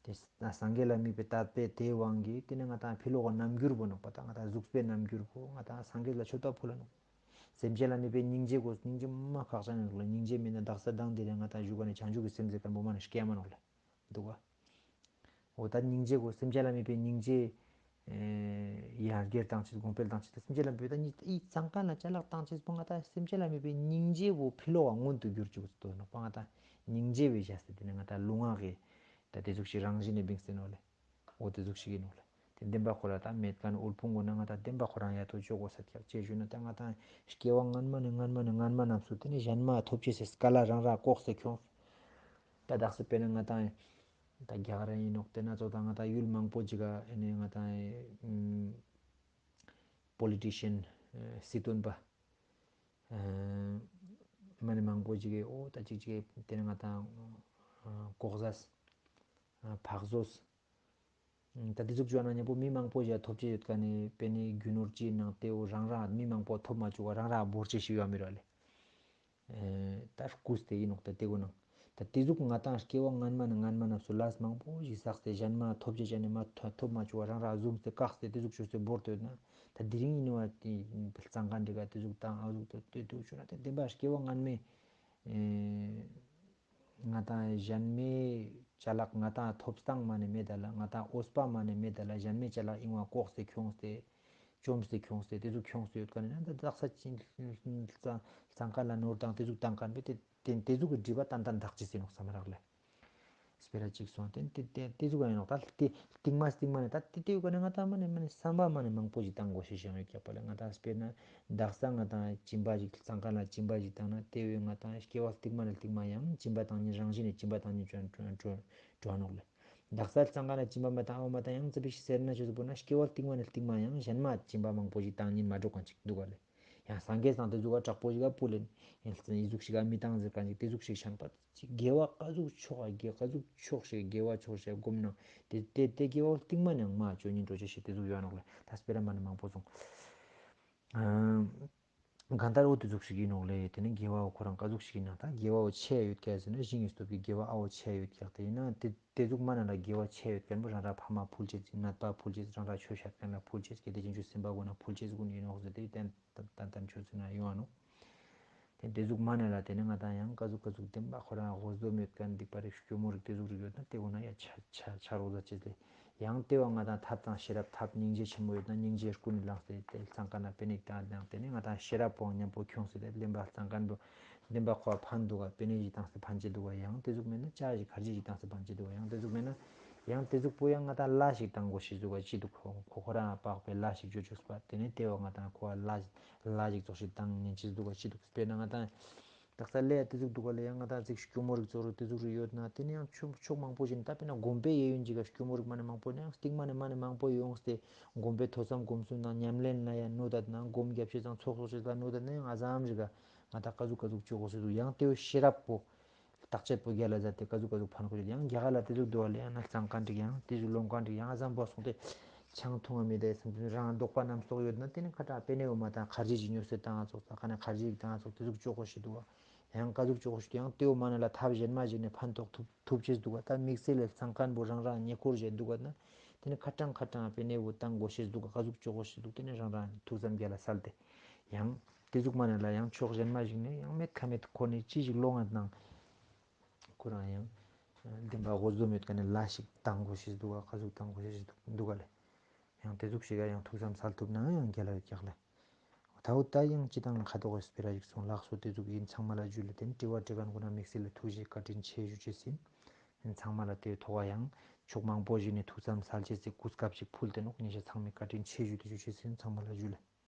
ཏེ་སངས་རྒྱས་ལ་དམིགས་པའི་དད་པའི་དེའི་དབང་གིས་ཏེ་ནི་ང་ཏང་ཕི་ལོག་ག་རྣམ་འགྱུར་པོ་ནོག་པ་ད་ང་ཏང་གཟུགས་པོའི་རྣམ་འགྱུར་པོ་ང་ཏང་སངས་རྒྱས་ལ་མཆོད་པ་ཕུལ་ལ་ནོག་སེམས་ཅན་ལ་དམིགས་པའི་སྙིང་རྗེ་དགོས། སྙིང་རྗེ་མ་ཁག་ཅན་ནོག་ལེ། སྙིང་རྗེ་མེད་ན་དག་ས་དང་དེ་རིང་ང་ཏང་བཞུགས་ག་ནས་བྱང་ཆུབ་ཀྱི་སེམས་ཟེར་ཁན་པོ་མ་ནི་སྐྱེ་མ་ནོག་ལེ། འདུག་ག་འོ་ད་སྙིང་རྗེ་དགོས། སེམས་ཅན་ལ་དམིགས་པའི་སྙིང་རྗེ་ཡར་རྒྱས་བཏང་ཅེས་གོང་འཕེལ་བཏང་ཅེས་ད་སེམས་ཅན་ལ་དམིགས་པའི་ད་ཨི་ཙང་ཀ་ན་ཅ་ལག་བཏང་ཅེས་པོ་ང་ཏང་སེམས་ཅན་ལ་དམིགས་པའི་སྙིང་རྗེ་བོ་ཕི་ལོག་ག་མངོན་དུ་གྱུར་ཅུག་ཏོ་ནོག་པ་ང་ཏང་སྙིང་རྗེ་བའི་བྱས་ཏེ་ཏེ་ནི་ང་ཏང་ལུས་ངག་གི་ད་ཏེ་ཟུག་ཞིག་རང་བཞིན་ནས་བིངས་ཏེ་ནོག་ལེ། འོ་ཏེ་ཟུག་ཞིག་ཡིན་ནོག་ལེ། ཏེ་བདེན་པ་ཁོ་རང་ད་མེད་ཁན་དབུལ་ཕོངས་དགོས་ན་ང་ཏང་བདེན་པ་ཁོ་རང་ཡ་ཏོ་ཅོ་དགོས་ས་ཀྱག་ཅེས་ཞུ་ན་ད་ང་ཏང་སྐྱེ་བ་སྔན་མ་ནས་སྔན་མ་ནས་སྔན་མ་རྣམས་སུ་ཏེ་ནི་གཞན་མ་ཐོབ་ཅེས་སི་སྐལ་ལ་རང་ར་ལྐོག་སེ་ཁྱོངས། ད་དག་ས་དཔེར་ན་ང་ཏང་ད་རྒྱ་གར་ཡིན་ནོག་ཏེ་ན་ཙོགས་ད་ང་ཏང་ཡུལ་མང་པོ་ཅིག་ག་ཨེ་ནི་ང་ཏང་ཨེ་པོ་ལི་ཊི་ཤན་སྲིད་དོན་པ་ཨ་མ་ནི་མང་པོ་ཅིག་གི་འོ་ད་ཅིག་ཅིག་གི་ཏེ་ནི་ང་ཏང་ཨ་ལྐོག་ཟ་ཨ་ཕག་བཟོས། ད་ཏེ་ཟུག་ཅོ་ན་མཉམ་པོ་མི་མང་པོ་ཞིག་ཐོབ་ཅེས་ཡོད་ཁན་ནི་དཔེར་ན་རྒྱུ་ནོར་ཅི་ནང་ཏེ་བོ་རང་ར་མི་མང་པོ་ཐོབ་མ་ཅུག་ག་རང་ར་བོར་ཅེས་ཤིག་ཡོད་མི་ར་ལེ། ཨེ་ད་རྐུས་ཏེ་ཡིན་ནོག་ད་ཏེ་གོ་ནང་ད་ཏེ་ཟུག་ང་ཏང་སྐྱེ་བ་སྔན་མ་ནས་སྔན་མ་རྣམས་སུ་ལས་མང་པོ་ཞིག་བསགས་ཏེ་གཞན་མ་ཐོབ་ཅེས་ཅན་ནི་མ་ཐོ་ཐོབ་མ་ཅུག་ག་རང་ར་བཟུང་སྟེ་བཀག་སྟེ་ཏེ་ཟུག་ཅོས་ཏེ་བོར་ཏེ་ཡོད་ན་ད་དེ་རིང་ཡིན་ནི་བ་ཏེ་ལྩང་ཁན་འདི་ག་ཏེ་ཟུག་དང་ཨ་ཟུག་ཏེ་ཏེ་ཟུག་ཅོ་ན་ད་བདེན་པ་སྐྱེ་བ་སྔན་མའི་ཨེ་ང་ཏང་གཞན་མའི་ཅ་ལག་ང་ཏང་ཐོབ་སྟངས་མ་ནི་མེད་ད་ལ་ང་ཏང་འོས་པ་མ་ནི་མེད་ད་ལ་གཞན་མའི་ཅ་ལག་ཨིན་བ་ལྐོག་སེ་ཁྱོངས་ཏེ་བཅོམ་སྟེ་ཁྱོངས་ཏེ་ཏེ་ཟུག་ཁྱོངས་ཏེ་ཡོད་ཁན་ནི་ན་ད་དག་ས་ཅིག་ལྩང་ལྩང་ཁན་ལ་ནོར་དང་ཏེ་ཟུག་བཏང་ཁན་པོ་ཏེ་ཏེ་ཏེ་ཟུག་གི་སྒྲིབ་པ་ཏན་ཏན་དག་ཅེས་ཡིན་ནོག་བསམ་རག་ལེ། སྤེ་ར་ཅིག་སོང་ཏེ་ཏེ་ཏེ་ཏེ་ཟུག་ཡིན་ནོག་ད་ཏེ་སྟིང་མ་སྟིང་མ་ནི་ད་ཏེ་ཏེ་ཡོད་ཁན་ནི་ང་ཏང་མ་ནི་མ་ནི་བསམ་པ་མ་ནི་མང་པོ་ཞིག་བཏང་དགོས་ཤེས་ཤིག་ཡོད་ཀྱག་པ་ལེ། ང་ཏང་སྤེར་ན་དག་ས་ང་ཏང་སྦྱིན་པ་ཞིག་ལྩང་ཁན་ལ་སྦྱིན་པ་ཞིག་བཏང་ན་ཏེ་བོའི་ང་ཏང་སྐྱེ་བ་སྟིང་མ་ནས་སྟིང་མ་ཡང་སྦྱིན་པ་བཏང་ཉིན་རང་བཞིན་ནས་སྦྱིན་པ་བཏང་ཉིན་འགྲོ་འགྲོ་འགྲོ་ནོག་ལེ། དག་ས་ལྩང་ཁན་ལ་སྦྱིན་པ་མ་བཏང་ཨ་བ་མ་བཏང་ཡང་ཙི་པིག་ཤིག་ཟེར་ན་ཆོས་སུ་བོར་ན་སྐྱེ་བ་སྟིང་མ་ནས་སྟིང་མ་ཡང་གཞན་མ་སྦྱིན་པ་མང་པོ་ཞིག་བཏང་ཉིན་མ་འགྲོ་ཁན་ཅིག་འདུག་ག་ལེ། ཡང་སངས་རྒྱས་སང་ཏེ་ཟུག་ག་དྲག་པོ་ཞིག་ག་ཕུལ་ལེན་ཡིན་ཟུག་ཞིག་ག་མི་བཏང་ཟེར་ཁན་ཅིག་ཏེ་ཟུག་ཞིག་ཤང་པ་ཅིག་དགེ་བ་ཀ་ཟུག་ཆོག་ཨ་དགེ་ཀ་ཟུག་ཆོག་ཞིག་དགེ་བ་ཆོག་ཞིག་སྒོམ་ན་ཏེ་ཏེ་ཏེ་དགེ་བ་སྟིང་མ་ནང་མ་ཅོ་ཉིན་འགྲོ་ཅེས་ཤིག་ཏེ་ཟུག་ཡོད་ནོག་ལེ། ད་སྤེ་ར་མ་ནི་མང་པོ་སོང་། ཨ་གང་ལྟར་འོ་ཏེ་ཟུག་ཞིག་ཡིན་ནོག་ལེ། ཏེ་ནི་དགེ་བ་འོ་ཁོ་རང་ཀ་ཟུག་ཞིག་ཡིན་ན་ད་དགེ་བ་འོ་ཆེ་ཡོད་ཀྱག་ཟེར་ན་ཞིང་གི་སྟོབས་ཀྱི་དགེ་བ་ཨ་འོ་ཆེ་ཡོད་ཀྱག་ཏེ་ཡིན་ན་ཏེ་ཏེ་ཟུག་མ་ནང་ལ་དགེ་བ་ཆེ་ཡོད་ཁན་པོ་རང་ར་ཕ་མ་ཕུལ་ཅེས་ནད་པ་ཕུལ་ཅེས་རང་ར་ཆོས་བཤད་ཁན་ལ་ཕུལ་ཅེས་སྐྱེ་དེ་ཅན་ཆོས་སེམས་པ་གོ་ན་ཕུལ་ཅེས་གུན་ཡིན་ནོག་ཟེར་ཏེ་ཏན་ཏན་ཏན་ཆོས་ཟེར་ན་ཡོང་ཨ་ནོག། ཏེ་ཏེ་ཟུག་མ་ནེ་ལ་ཏེ་ནེ་ང་དང་ཡང་ཀ་ཟུག་ཀ་ཟུག་བདེན་པ་ཁོ་རང་འོ་ཟོ་མེད་ཁན་སྡིག་པ་རིགས་སྐྱོ་མོ་རིགས་ཏེ་ཟུག་རིགས་ཡོད་ན་ཏེ་གུན་ན་ཡ་ཆ་ཆ་ཆ་རོགས་ཟ་ཅེས་ལེ། ཡང་ཏེ་བོ་ང་དང་ཐབས་དང་ཤེས་རབ་ཐབས་སྙིང་རྗེ་ཆེན་མོ་ཡོད་ན་སྙིང་རྗེ་ཀུན་ནས་བསླངས་ཏེ་ཏེ་ལ་ཚང་ཀ་ན་པེ་ནེ་ཞིག་བཏང་ཏེ་ནེ་ང་དང་ཤེས་རབ་པོའང་ཉམ་པོ་ཁྱོངས་ཏེ་ཏེ་བདེན་པ་ལ་ཚང་ཀ་ན་བདེན་པ་ཁོ་ཕན་འདུག་ག་པེ་ནེ་ཞིག་བཏང་སྟེ་ཕན་ཅེས་འདུག་ག་ཡང་ཏེ་ཟུག་མེད་ན་ཅ་ཞིག་ཁར་ཇི་ཞིག་བཏང་སྟེ་ཕན་ཅེས་འདུག་ག་ཡང་ཏེ་ཟུག་མེད་ན་ ཡང་ཏེ་ཟུག་པོ་ཡང་ང་དང་ལ་ཞིག་ཏང་གོས་ཤེས་དུག་ག་ཅི་དུག་ཁོ་ཁོ་ཁོ་རང་དཔག་པའི་ལ་ཞིག་ཅོ་ཅུག་པ་ཏེ་ནེ་ཏེ་བོ་ང་དང་ཁོ་ལ་ལ་ཞིག་ཙོགས་ཤིག་ཏང་ཉན་ཅེས་དུག་ག་ཅི་དུག་སྤེར་ན་ང་དང་དག་ས་ལེ་ཡ་ཏེ་ཟུག་དུག་ག་ལེ་ཡང་ང་དང་ཅིག་སྐྱོ་མོ་རིག་ཙོགས་རིག་ཏེ་ཟུག་རིག་ཡོད་ན་ཏེ་ནེ་ཡང་ཕྱོགས་ཕྱོགས་མང་པོ་ཞིག་ནེ་ད་སྤེར་ན་སྒོམ་པའི་གཡས་གཡོན་ཅིག་ག་སྐྱོ་མོ་རིག་མ་ནེ་མང་པོ་ནེ་ཡང་སྟིང་མ་ནེ་མ་ནེ་མང་པོ་ཡོངས་ཏེ་སྒོམ་པའི་ཐོས་བསམ་སྒོམ་གསུམ་དང་ཉམས་ལེན་ལ་ཡང་གནོད་ད་ན་སྒོམ་རྒྱབ་ཅེས་དང་ཚོགས་གསོག་ཅེས་ལ་གནོད་ད་ན་ཡང་ཨ་ཙམ་ཞིག་ག་ང་དང་ཀ་ཟུག་ཀ་ཟུག་ཅོ་གོས་ཤེས་དུག་ཡང་ཏེ་བོ་ཤེས་རབ་པོ་བརྟག་དཔྱད་པོ་རྒྱལ་ལ་ཛད་དེ་ཀ་ཟུག་ཀ་ཟུག་ཕན་གོས་ཤེས་དུག་ཡང་རྒྱ་གར་ལ་ཏེ་ཟུག་དུག་ག་ལེ་ཡང་ནག་ཚང་ཁན་ཅིག་ཡང་ཏེ་ཟུག་ལོང་ཁན་ཅིག་ཡང་ཨ་ཙམ་པོ་སོང་སྟེ་ཆང་འཐུང་བ་མི་དེ་སེམས་ཅན་རང་དོགས་པ་རྣམ་རྟོག་ཡོད་ན་ཏེ་ནེ་ཁ་ཏ་པེ་ནེ་བོ་མ་ཏང་ཁར་ཇི་ཅིག་ཉོས་སེ་ཏང་ཙོགས་ཏ་ཁ་ནེ་ཁར་ཇི་ཅིག་ཏང་ཙོགས་ཏེ་ཟུག་ཅོ་གོས་ཤེས་དུག་ག་ཡང་ཀ་ཟུག་ཅོ་གོས་ཤེས་དུག་ཡང་ཏེ་བོ་མ་ནེ་ལ་ཐབས་གཞན་མ་ཞིག་ནེ་ཕན་ཐོགས་ཐུབ་ཐུབ་ཅེས་དུག་ག་ཏ་དམིགས་བསལ་ལ་ཚང་ཁན་བོ་རང་རང་ཉེ་འཁོར་ཞིག་དུག་ག་ན་ཏེ་ནེ་ཁ་ཏང་ཁ་ཏང་པེ་ནེ་བོ་ཏང་གོས་ཤེས་དུག་ག་ཀ་ཟུག་ཅོ་གོས་ཤེས་དུག་ཏེ་ནེ་རང་རང་ཐུགས་བསམ་རྒྱལ་ལ་སལ་ཏེ་ཡང་ཏེ་ཟུག་མ་ནེ་ལ་ཡང་ཕྱོགས་གཞན་མ་ཞིག་ནེ་ཡང་མེད་ཁ་མེད་ཁོ་ནེ་ཅི་ཞིག་ལོང་ང་ནང་ཁོ་རང་ཡང་བདེན་པ་དགོས་འདོད་མེད་ཀ་ནེ་ལ་ཞིག་ཏང་གོས་ཤེས་དུག་ག་ཀ་ཟུག་ཏང་གོས་ཤེས་དུག་ག་ལེ། ཡང་ཏེ་ཟུག་ཞིག་ག་ཡང་ཐུགས་བསམ་སལ་ཐུབ་ན་ཡང་རྒྱལ་ལ་ཡོད་ཀྱག་ལེ། ད་འོ་ད་ཡང་ཅི་དང་ཁ་དོག་གི་སྤེ་ར་ཞིག་སོང་ལགས་སོ་ཏེ་ཟུག་ཡིན་ཚང་མ་ལ་ཇུ་ལེ། ཏེ་ནེ་དྲི་བ་དྲི་ཁན་གུན་ན་དམིགས་བསལ་ལ་ཐུགས་རྗེ་བཀའ་དྲིན་ཆེ་ཞུ་ཅེས་ཡིན། ཡིན་ཚང་མ་ལ་ཏེ་ཐོག་ག་ཡང་ཕྱོགས་མང་པོ་ཞིག་ནེ་ཐུགས་བསམ་སལ་ཅེས་སི་གོ་སྐབས་ཤིག་ཕུལ་ཏེ་ནོག་ཉེ་ཞ་ཚང་མའི་བཀའ་དྲིན་ཆེ་ཞུ་ཏེ་ཞུ་ཅེས་ཡིན་ཚང་མ་ལ་ཇུ་ལེ།